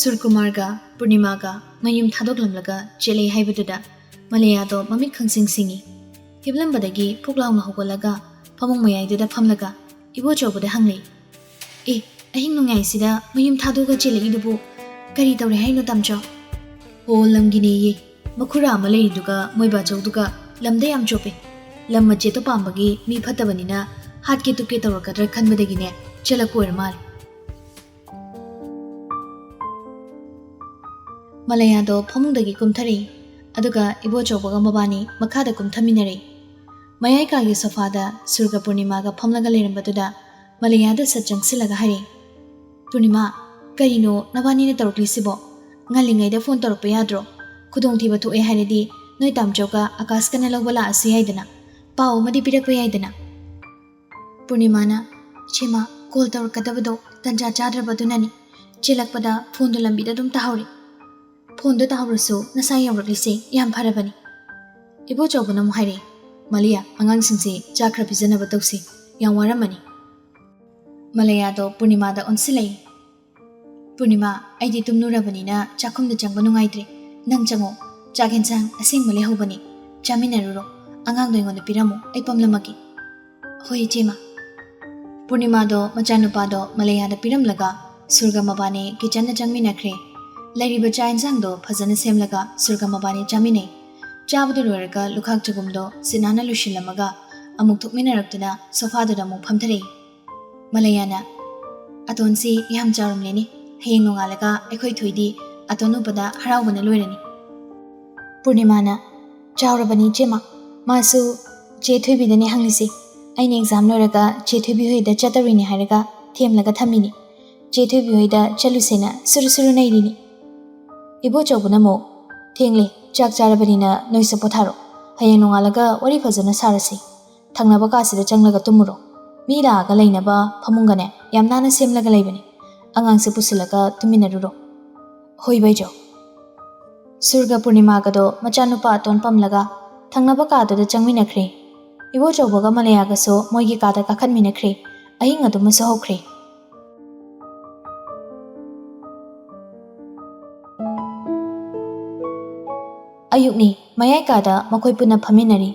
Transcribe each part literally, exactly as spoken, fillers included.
ꯁꯨꯔꯀꯨꯃꯥꯔꯒ ꯄꯨꯔꯅꯤꯃꯥꯒ ꯃꯌꯨꯝ ꯊꯥꯗꯣꯛꯂꯝꯂꯒ ꯆꯦꯜꯂꯦ ꯍꯥꯏꯕꯗꯨꯗ ꯃꯂꯌꯥꯗꯣ ꯃꯃꯤꯠ ꯈꯪꯁꯤꯡ ꯁꯤꯡꯉꯤ꯫ ꯍꯤꯞꯂꯝꯕꯗꯒꯤ ꯐꯨꯛ ꯂꯥꯎꯅ ꯍꯧꯒꯠꯂꯒ ꯐꯃꯨꯡ ꯃꯌꯥꯏꯗꯨꯗ ꯐꯝꯂꯒ ꯏꯕꯣꯆꯧꯕꯗ ꯍꯪꯂꯦ, "ꯑꯦ, ꯑꯍꯤꯡ ꯅꯣꯡꯌꯥꯏꯁꯤꯗ ꯃꯌꯨꯝ ꯊꯥꯗꯣꯛꯑꯒ ꯆꯦꯜꯂꯛꯏꯗꯨꯕꯨ ꯀꯔꯤ ꯇꯧꯔꯦ ꯍꯥꯏꯅꯣ ꯇꯥꯝꯆꯧ?" "ꯑꯣ, ꯂꯝꯒꯤꯅꯦꯌꯦ꯫ ꯃꯈꯨꯔꯥ ꯑꯃ ꯂꯩꯔꯤꯗꯨꯒ ꯃꯣꯏ ꯕꯥꯆꯧꯗꯨꯒ ꯂꯝꯗ ꯌꯥꯝ ꯆꯣꯞꯄꯦ꯫ ꯂꯝ ꯃꯆꯦꯠꯇꯣ ꯄꯥꯝꯕꯒꯤ ꯃꯤ ꯐꯠꯇꯕꯅꯤꯅ ꯍꯥꯠꯀꯦ ꯇꯨꯞꯀꯦ ꯇꯧꯔꯛꯀꯗ꯭ꯔꯥ ꯈꯟꯕꯗꯒꯤꯅꯦ ꯆꯦꯜꯂꯛꯄ ꯑꯣꯏꯔ ꯃꯥꯜꯂꯦ꯫" ꯃꯂꯌꯥꯗꯣ ꯐꯃꯨꯡꯗꯒꯤ ꯀꯨꯝꯊꯔꯛꯏ꯫ ꯑꯗꯨꯒ ꯏꯕꯣꯆꯧꯕꯒ ꯃꯕꯥꯅꯤ ꯃꯈꯥꯗ ꯀꯨꯝꯊꯃꯤꯟꯅꯔꯛꯏ꯫ ꯃꯌꯥꯏ ꯀꯥꯒꯤ ꯁꯣꯐꯥꯗ ꯁꯨꯔꯒ ꯄꯨꯔꯅꯤꯃꯥꯒ ꯐꯝꯂꯒ ꯂꯩꯔꯝꯕꯗꯨꯗ ꯃꯂꯌꯥꯗ ꯁꯠ ꯆꯪꯁꯤꯜꯂꯒ ꯍꯥꯏꯔꯛꯏ, "ꯄꯨꯔꯅꯤꯃꯥ, ꯀꯔꯤꯅꯣ ꯅꯕꯥꯅꯤꯅ ꯇꯧꯔꯛꯂꯤꯁꯤꯕꯣ? ꯉꯜꯂꯤꯉꯩꯗ ꯐꯣꯟ ꯇꯧꯔꯛꯄ ꯌꯥꯗ꯭ꯔꯣ? ꯈꯨꯗꯣꯡꯊꯤꯕ ꯊꯣꯛꯑꯦ ꯍꯥꯏꯔꯗꯤ ꯅꯣꯏ ꯇꯥꯝꯆꯧꯒ ꯑꯀꯥꯁꯀꯅ ꯂꯧꯕ ꯂꯥꯛꯑꯁꯨ ꯌꯥꯏꯗꯅ, ꯄꯥꯎ ꯑꯃꯗꯤ ꯄꯤꯔꯛꯄ ꯌꯥꯏꯗꯅ꯫" ꯄꯨꯔꯅꯤꯃꯥꯅ, "ꯏꯆꯦꯃ, ꯀꯣꯜ ꯇꯧꯔꯛꯀꯗꯕꯗꯣ ꯇꯟꯖꯥ ꯆꯥꯗ꯭ꯔꯕꯗꯨꯅꯅꯤ꯫ ꯆꯦꯜꯂꯛꯄꯗ ꯐꯣꯟꯗꯣ ꯂꯝꯕꯤꯗ ꯑꯗꯨꯝ ꯇꯥꯍꯧꯔꯦ꯫ ꯐꯣꯟꯗꯣ ꯇꯥꯍꯧꯔꯁꯨ ꯅꯁꯥ ꯌꯧꯔꯛꯂꯤꯁꯦ ꯌꯥꯝ ꯐꯔꯕꯅꯤ꯫" ꯏꯕꯣꯆꯧꯕꯅ ꯑꯃꯨꯛ ꯍꯥꯏꯔꯛꯑꯦ, "ꯃꯂꯤꯌꯥ, ꯑꯉꯥꯡꯁꯤꯡꯁꯦ ꯆꯥꯛ ꯈꯔ ꯄꯤꯖꯅꯕ ꯇꯧꯁꯤ꯫ ꯌꯥꯝ ꯋꯥꯔꯝꯃꯅꯤ꯫" ꯃꯂꯌꯥꯗꯣ ꯄꯨꯔꯅꯤꯃꯥꯗ ꯑꯣꯟꯁꯤꯜꯂꯛꯏ꯫ "ꯄꯨꯔꯅꯤꯃꯥ, ꯑꯩꯗꯤ ꯇꯨꯝꯂꯨꯔꯕꯅꯤꯅ ꯆꯥꯛꯈꯨꯝꯗ ꯆꯪꯕ ꯅꯨꯡꯉꯥꯏꯇ꯭ꯔꯦ꯫ ꯅꯪ ꯆꯪꯉꯣ꯫ ꯆꯥꯛ ꯌꯦꯟꯁꯥꯡ ꯑꯁꯦꯡꯕ ꯂꯩꯍꯧꯕꯅꯤ꯫ ꯆꯥꯃꯤꯟꯅꯔꯨꯔꯣ꯫ ꯑꯉꯥꯡꯗꯣ ꯑꯩꯉꯣꯟꯗ ꯄꯤꯔꯝꯃꯣ꯫ ꯑꯩ ꯄꯝꯂꯝꯃꯒꯦ꯫" "ꯍꯣꯏ, ꯏꯆꯦꯃ꯫" ꯄꯨꯔꯅꯤꯃꯥꯗꯣ ꯃꯆꯥꯅꯨꯄꯥꯗꯣ ꯃꯂꯌꯥꯗ ꯄꯤꯔꯝꯂꯒ ꯁꯨꯔꯒ ꯃꯕꯥꯅꯤ ꯀꯤꯆꯟꯗ ꯆꯪꯃꯤꯟꯅꯈ꯭ꯔꯦ꯫ ꯂꯩꯔꯤꯕ ꯆꯥꯛ ꯌꯦꯟꯁꯥꯡꯗꯣ ꯐꯖꯅ ꯁꯦꯝꯂꯒ ꯁꯨꯔꯒ ꯃꯕꯥꯅꯤ ꯆꯥꯃꯤꯟꯅꯩ꯫ ꯆꯥꯕꯗꯨ ꯂꯣꯏꯔꯒ ꯂꯨꯈꯥꯛ ꯆꯒꯨꯝꯗꯣ ꯁꯤꯠ ꯅꯥꯟꯅ ꯂꯣꯏꯁꯤꯜꯂꯝꯃꯒ ꯑꯃꯨꯛ ꯊꯣꯛꯃꯤꯟꯅꯔꯛꯇꯨꯅ ꯁꯣꯐꯥꯗꯨꯗ ꯑꯃꯨꯛ ꯐꯝꯊꯔꯛꯏ꯫ ꯃꯂꯌꯥꯅ, "ꯑꯇꯣꯟꯁꯤ ꯌꯥꯝ ꯆꯥꯎꯔꯝꯂꯦꯅꯦ꯫ ꯍꯌꯦꯡ ꯅꯣꯡꯉꯥꯜꯂꯒ ꯑꯩꯈꯣꯏ ꯊꯣꯏꯗꯤ ꯑꯇꯣꯟ ꯎꯕꯗ ꯍꯔꯥꯎꯕꯅ ꯂꯣꯏꯔꯅꯤ꯫" ꯄꯨꯔꯅꯤꯃꯥꯅ, "ꯆꯥꯎꯔꯕꯅꯤ ꯏꯆꯦꯃ꯫ ꯃꯥꯁꯨ ꯆꯦ ꯊꯣꯏꯕꯤꯗꯅꯦ ꯍꯪꯂꯤꯁꯦ꯫ ꯑꯩꯅ ꯑꯦꯛꯖꯥꯝ ꯂꯣꯏꯔꯒ ꯆꯦ ꯊꯣꯏꯕꯤ ꯍꯣꯏꯗ ꯆꯠꯇꯧꯔꯤꯅꯦ ꯍꯥꯏꯔꯒ ꯊꯦꯝꯂꯒ ꯊꯝꯃꯤꯅꯤ꯫ ꯆꯦ ꯊꯣꯏꯕꯤ ꯍꯣꯏꯗ ꯆꯠꯂꯨꯁꯦꯅ ꯁꯨꯔꯨ ꯁꯨꯔꯨ ꯅꯩꯔꯤꯅꯤ꯫" ꯏꯕꯣꯆꯧꯕꯅ ꯑꯃꯨꯛ, "ꯊꯦꯡꯂꯦ, ꯆꯥꯛ ꯆꯥꯔꯕꯅꯤꯅ ꯅꯣꯏꯁꯨ ꯄꯣꯊꯥꯔꯣ꯫ ꯍꯌꯦꯡ ꯅꯣꯡꯉꯥꯜꯂꯒ ꯋꯥꯔꯤ ꯐꯖꯅ ꯁꯥꯔꯁꯤ꯫ ꯊꯪꯅꯕ ꯀꯥꯁꯤꯗ ꯆꯪꯂꯒ ꯇꯨꯝꯃꯨꯔꯣ꯫ ꯃꯤ ꯂꯥꯛꯑꯒ ꯂꯩꯅꯕ ꯐꯃꯨꯡꯒꯅꯦ ꯌꯥꯝ ꯅꯥꯟꯅ ꯁꯦꯝꯂꯒ ꯂꯩꯕꯅꯤ꯫ ꯑꯉꯥꯡꯁꯦ ꯄꯨꯁꯤꯜꯂꯒ ꯇꯨꯝꯃꯤꯟꯅꯔꯨꯔꯣ꯫" "ꯍꯣꯏ ꯕꯩꯖꯧ꯫" ꯁꯨꯔꯒ ꯄꯨꯔꯅꯤꯃꯥꯒꯗꯣ ꯃꯆꯥꯅꯨꯄꯥ ꯑꯇꯣꯟ ꯄꯝꯂꯒ ꯊꯪꯅꯕ ꯀꯥꯗꯨꯗ ꯆꯪꯃꯤꯟꯅꯈ꯭ꯔꯦ꯫ ꯏꯕꯣꯆꯧꯕꯒ ꯃꯂꯌꯥꯒꯁꯨ ꯃꯣꯏꯒꯤ ꯀꯥꯗ ꯀꯥꯈꯠꯃꯤꯟꯅꯈ꯭ꯔꯦ꯫ ꯑꯍꯤꯡ ꯑꯗꯨꯃꯁꯨ ꯍꯧꯈ꯭ꯔꯦ꯫ ꯑꯌꯨꯛꯅꯤ꯫ ꯃꯌꯥꯏ ꯀꯥꯗ ꯃꯈꯣꯏ ꯄꯨꯟꯅ ꯐꯝꯃꯤꯟꯅꯔꯤ꯫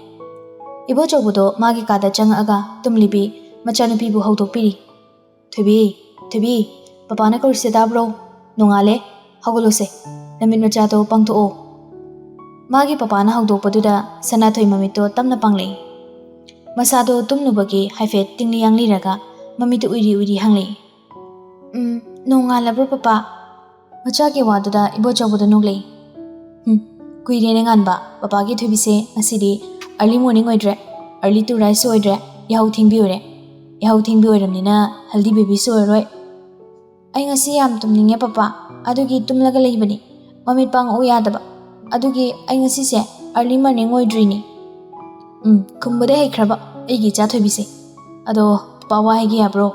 ꯏꯕꯣꯆꯧꯕꯗꯣ ꯃꯥꯒꯤ ꯀꯥꯗ ꯆꯪꯉꯛꯑꯒ ꯇꯨꯝꯂꯤꯕꯤ ꯃꯆꯥꯅꯨꯄꯤꯕꯨ ꯍꯧꯗꯣꯛꯄꯤꯔꯤ꯫ "ꯊꯣꯏꯕꯤ, ꯊꯣꯏꯕꯤ, ꯄꯄꯥꯅ ꯀꯧꯔꯤꯁꯦ ꯇꯥꯕ꯭ꯔꯣ? ꯅꯣꯡꯉꯥꯜꯂꯦ, ꯍꯧꯒꯠꯂꯣꯁꯦ, ꯅꯃꯤꯠ ꯃꯆꯥꯗꯣ ꯄꯥꯡꯊꯣꯛꯑꯣ꯫" ꯃꯥꯒꯤ ꯄꯄꯥꯅ ꯍꯧꯗꯣꯛꯄꯗꯨꯗ ꯁꯅꯥꯊꯣꯏ ꯃꯃꯤꯠꯇꯣ ꯇꯞꯅ ꯄꯥꯡꯂꯛꯏ꯫ ꯃꯁꯥꯗꯣ ꯇꯨꯝꯂꯨꯕꯒꯤ ꯍꯥꯏꯐꯦꯠ ꯇꯤꯡꯂꯤ ꯌꯥꯡꯂꯤꯔꯒ ꯃꯃꯤꯠꯇꯨ ꯎꯏꯔꯤ ꯎꯏꯔꯤ ꯍꯪꯂꯛꯏ꯫ "ꯎꯝ, ꯅꯣꯡꯉꯥꯜꯂꯕ꯭ꯔꯣ ꯄꯄꯥ?" ꯃꯆꯥꯒꯤ ꯋꯥꯗꯨꯗ ꯏꯕꯣꯆꯧꯕꯗꯣ ꯅꯣꯛꯂꯛꯏ꯫ "ꯍꯨꯝ, ꯀꯨꯏꯔꯦꯅꯦ ꯉꯥꯟꯕ, ꯄꯄꯥꯒꯤ ꯊꯣꯏꯕꯤꯁꯦ ꯉꯁꯤꯗꯤ early morning ꯑꯣꯏꯗ꯭ꯔꯦ, early to riseꯁꯨ ꯑꯣꯏꯗ꯭ꯔꯦ, ꯌꯥꯍꯧ ꯊꯦꯡꯕꯤ ꯑꯣꯏꯔꯦ꯫ ꯌꯥꯍꯧ ꯊꯦꯡꯕꯤ ꯑꯣꯏꯔꯝꯅꯤꯅ healthy babyꯁꯨ ꯑꯣꯏꯔꯔꯣꯏ꯫" "ꯑꯩ ꯉꯁꯤ ꯌꯥꯝ ꯇꯨꯝꯅꯤꯡꯉꯦ ꯄꯄꯥ, ꯑꯗꯨꯒꯤ ꯇꯨꯝꯂꯒ ꯂꯩꯕꯅꯤ꯫ ꯃꯃꯤꯠ ꯄꯥꯡꯉꯛꯎ ꯌꯥꯗꯕ, ꯑꯗꯨꯒꯤ ꯑꯩ ꯉꯁꯤꯁꯦ early morning ꯑꯣꯏꯗ꯭ꯔꯤꯅꯤ꯫" "ꯎꯝ, ꯈꯨꯝꯕꯗ ꯍꯩꯈ꯭ꯔꯕ ꯑꯩꯒꯤ ꯏꯆꯥ ꯊꯣꯏꯕꯤꯁꯦ꯫ ꯑꯗꯣ ꯄꯄꯥ ꯋꯥ ꯍꯥꯏꯒꯦ ꯌꯥꯕ꯭ꯔꯣ?"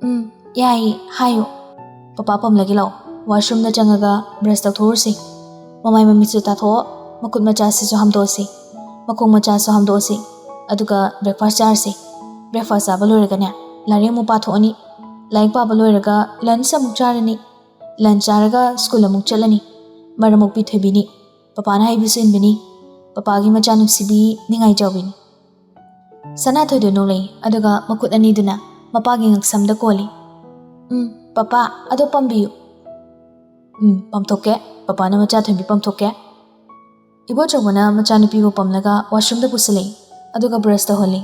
"ꯎꯝ, ꯌꯥꯏꯌꯦ, ꯍꯥꯏꯌꯨ꯫" "ꯄꯄꯥ ꯄꯝꯂꯒꯦ ꯂꯥꯛꯑꯣ, washroomꯗ ꯆꯪꯉꯒ brush ꯇꯧꯊꯣꯛꯎꯔꯁꯤ꯫ ꯃꯃꯥꯏ ꯃꯃꯤꯠꯁꯨ ꯇꯥꯊꯣꯛꯑꯣ, ꯃꯈꯨꯠ ꯃꯆꯥꯁꯤꯁꯨ ꯍꯥꯝꯗꯣꯛꯑꯁꯤ, ꯃꯈꯣꯡ ꯃꯆꯥꯁꯨ ꯍꯥꯝꯗꯣꯛꯑꯁꯤ, ꯑꯗꯨꯒ breakfast ꯆꯥꯔꯁꯤ꯫ Breakfast ꯆꯥꯕ ꯂꯣꯏꯔꯒꯅꯦ, ꯂꯥꯏꯔꯤꯛ ꯑꯃꯨꯛ ꯄꯥꯊꯣꯛꯑꯅꯤ꯫ ꯂꯥꯏꯔꯤꯛ ꯄꯥꯕ ꯂꯣꯏꯔꯒ lunch ꯑꯃꯨꯛ ꯆꯥꯔꯅꯤ꯫ Lunch ꯆꯥꯔꯒ school ꯑꯃꯨꯛ ꯆꯠꯂꯅꯤ꯫ ꯃꯔꯝ ꯃꯣꯛꯄꯤ ꯊꯣꯏꯕꯤꯅꯤ꯫ ꯄꯄꯥꯅ ꯍꯥꯏꯕꯁꯨ ꯏꯟꯕꯤꯅꯤ꯫ ꯄꯄꯥꯒꯤ ꯃꯆꯥꯅꯨꯡꯁꯤꯕꯤ ꯅꯤꯡꯉꯥꯏ ꯆꯥꯎꯕꯤꯅꯤ꯫" ꯁꯅꯥꯊꯣꯏꯗꯣ ꯅꯣꯛꯂꯛꯏ, ꯑꯗꯨꯒ ꯃꯈꯨꯠ ꯑꯅꯤꯗꯨꯅ ꯃꯄꯥꯒꯤ ꯉꯛꯁꯝꯗ ꯀꯣꯜꯂꯤ꯫ "ꯎꯝ, ꯄꯄꯥ, ꯑꯗꯣ ꯄꯝꯕꯤꯌꯨ꯫" "ꯎꯝ, ꯄꯝꯊꯣꯛꯀꯦ꯫ ꯄꯄꯥꯅ ꯃꯆꯥ ꯊꯣꯏꯕꯤ ꯄꯝꯊꯣꯛꯀꯦ꯫" ꯏꯕꯣꯆꯧꯕꯅ ꯃꯆꯥꯅꯨꯄꯤꯕꯨ ꯄꯝꯂꯒ washroomꯗ ꯄꯨꯁꯤꯜꯂꯛꯏ, ꯑꯗꯨꯒ brush ꯇꯧꯍꯜꯂꯤ꯫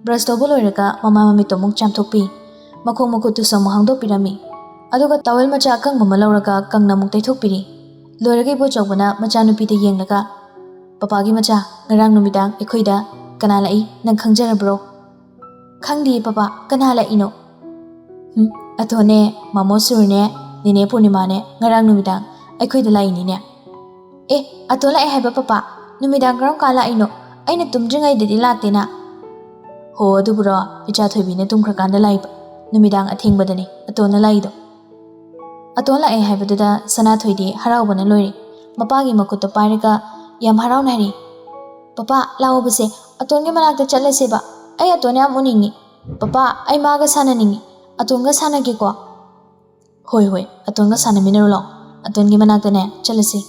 Brush ꯇꯧꯕ ꯂꯣꯏꯔꯒ ꯃꯃꯥꯏ ꯃꯃꯤꯠꯇꯣ ꯑꯃꯨꯛ ꯆꯥꯝꯊꯣꯛꯄꯤ꯫ ꯃꯈꯣꯡ ꯃꯈꯨꯠꯇꯨꯁꯨ ꯑꯃꯨꯛ ꯍꯥꯝꯗꯣꯛꯄꯤꯔꯝꯃꯤ꯫ ꯑꯗꯨꯒ towel ꯃꯆꯥ ꯑꯀꯪꯕ ꯑꯃ ꯂꯧꯔꯒ ꯀꯪꯅ ꯑꯃꯨꯛ ꯇꯩꯊꯣꯛꯄꯤꯔꯤ꯫ ꯂꯣꯏꯔꯒ ꯏꯕꯣꯆꯧꯕꯅ ꯃꯆꯥꯅꯨꯄꯤꯗ ꯌꯦꯡꯂꯒ, "ꯄꯄꯥꯒꯤ ꯃꯆꯥ, ꯉꯔꯥꯡ ꯅꯨꯃꯤꯗꯥꯡ ꯑꯩꯈꯣꯏꯗ ꯀꯅꯥ ꯂꯥꯛꯏ, ꯅꯪ ꯈꯪꯖꯔꯕ꯭ꯔꯣ?" "ꯈꯪꯗꯤꯌꯦ ꯄꯄꯥ, ꯀꯅꯥ ꯂꯥꯛꯏꯅꯣ?" "ꯍꯨꯝ, ꯑꯇꯣꯟꯅꯦ, ꯃꯥꯃꯣ ꯁꯨꯔꯅꯦ, ꯅꯦꯅꯦ ꯄꯨꯔꯅꯤꯃꯥꯅꯦ ꯉꯔꯥꯡ ꯅꯨꯃꯤꯗꯥꯡ ꯑꯩꯈꯣꯏꯗ ꯂꯥꯛꯏꯅꯤꯅꯦ꯫" "ꯑꯦ, ꯑꯇꯣꯟ ꯂꯥꯛꯑꯦ ꯍꯥꯏꯕ ꯄꯄꯥ? ꯅꯨꯃꯤꯗꯥꯡ ꯀꯔꯝ ꯀꯥꯟ ꯂꯥꯛꯏꯅꯣ? ꯑꯩꯅ ꯇꯨꯝꯗ꯭ꯔꯤꯉꯩꯗꯗꯤ ꯂꯥꯛꯇꯦꯅ?" "ꯍꯣ, ꯑꯗꯨꯕꯨꯔꯣ, ꯏꯆꯥ ꯊꯣꯏꯕꯤꯅ ꯇꯨꯝꯈ꯭ꯔꯀꯥꯟꯗ ꯂꯥꯛꯏꯕ, ꯅꯨꯃꯤꯗꯥꯡ ꯑꯊꯦꯡꯕꯗꯅꯤ ꯑꯇꯣꯟꯅ ꯂꯥꯛꯏꯗꯣ꯫" ꯑꯇꯣꯟ ꯂꯥꯛꯑꯦ ꯍꯥꯏꯕꯗꯨꯗ ꯁꯅꯥꯊꯣꯏꯗꯤ ꯍꯔꯥꯎꯕꯅ ꯂꯣꯏꯔꯦ꯫ ꯃꯄꯥꯒꯤ ꯃꯈꯨꯠꯇꯣ ꯄꯥꯏꯔꯒ ꯌꯥꯝ ꯍꯔꯥꯎꯅ ꯍꯥꯏꯔꯤ, "ꯄꯄꯥ, ꯂꯥꯛꯑꯣꯕꯁꯦ, ꯑꯇꯣꯟꯒꯤ ꯃꯅꯥꯛꯇ ꯆꯠꯂꯁꯦꯕ꯫ ꯑꯩ ꯑꯇꯣꯟ ꯌꯥꯝ ꯎꯅꯤꯡꯉꯤ꯫ ꯄꯄꯥ, ꯑꯩ ꯃꯥꯒ ꯁꯥꯟꯅꯅꯤꯡꯉꯤ꯫ ꯑꯇꯣꯟꯒ ꯁꯥꯟꯅꯒꯦꯀꯣ?" "ꯍꯣꯏ, ꯍꯣꯏ, ꯑꯇꯣꯟꯒ ꯁꯥꯟꯅꯃꯤꯟꯅꯔꯨ ꯂꯥꯛꯑꯣ꯫ ꯑꯇꯣꯟꯒꯤ ꯃꯅꯥꯛꯇꯅꯦ ꯆꯠꯂꯁꯤ꯫"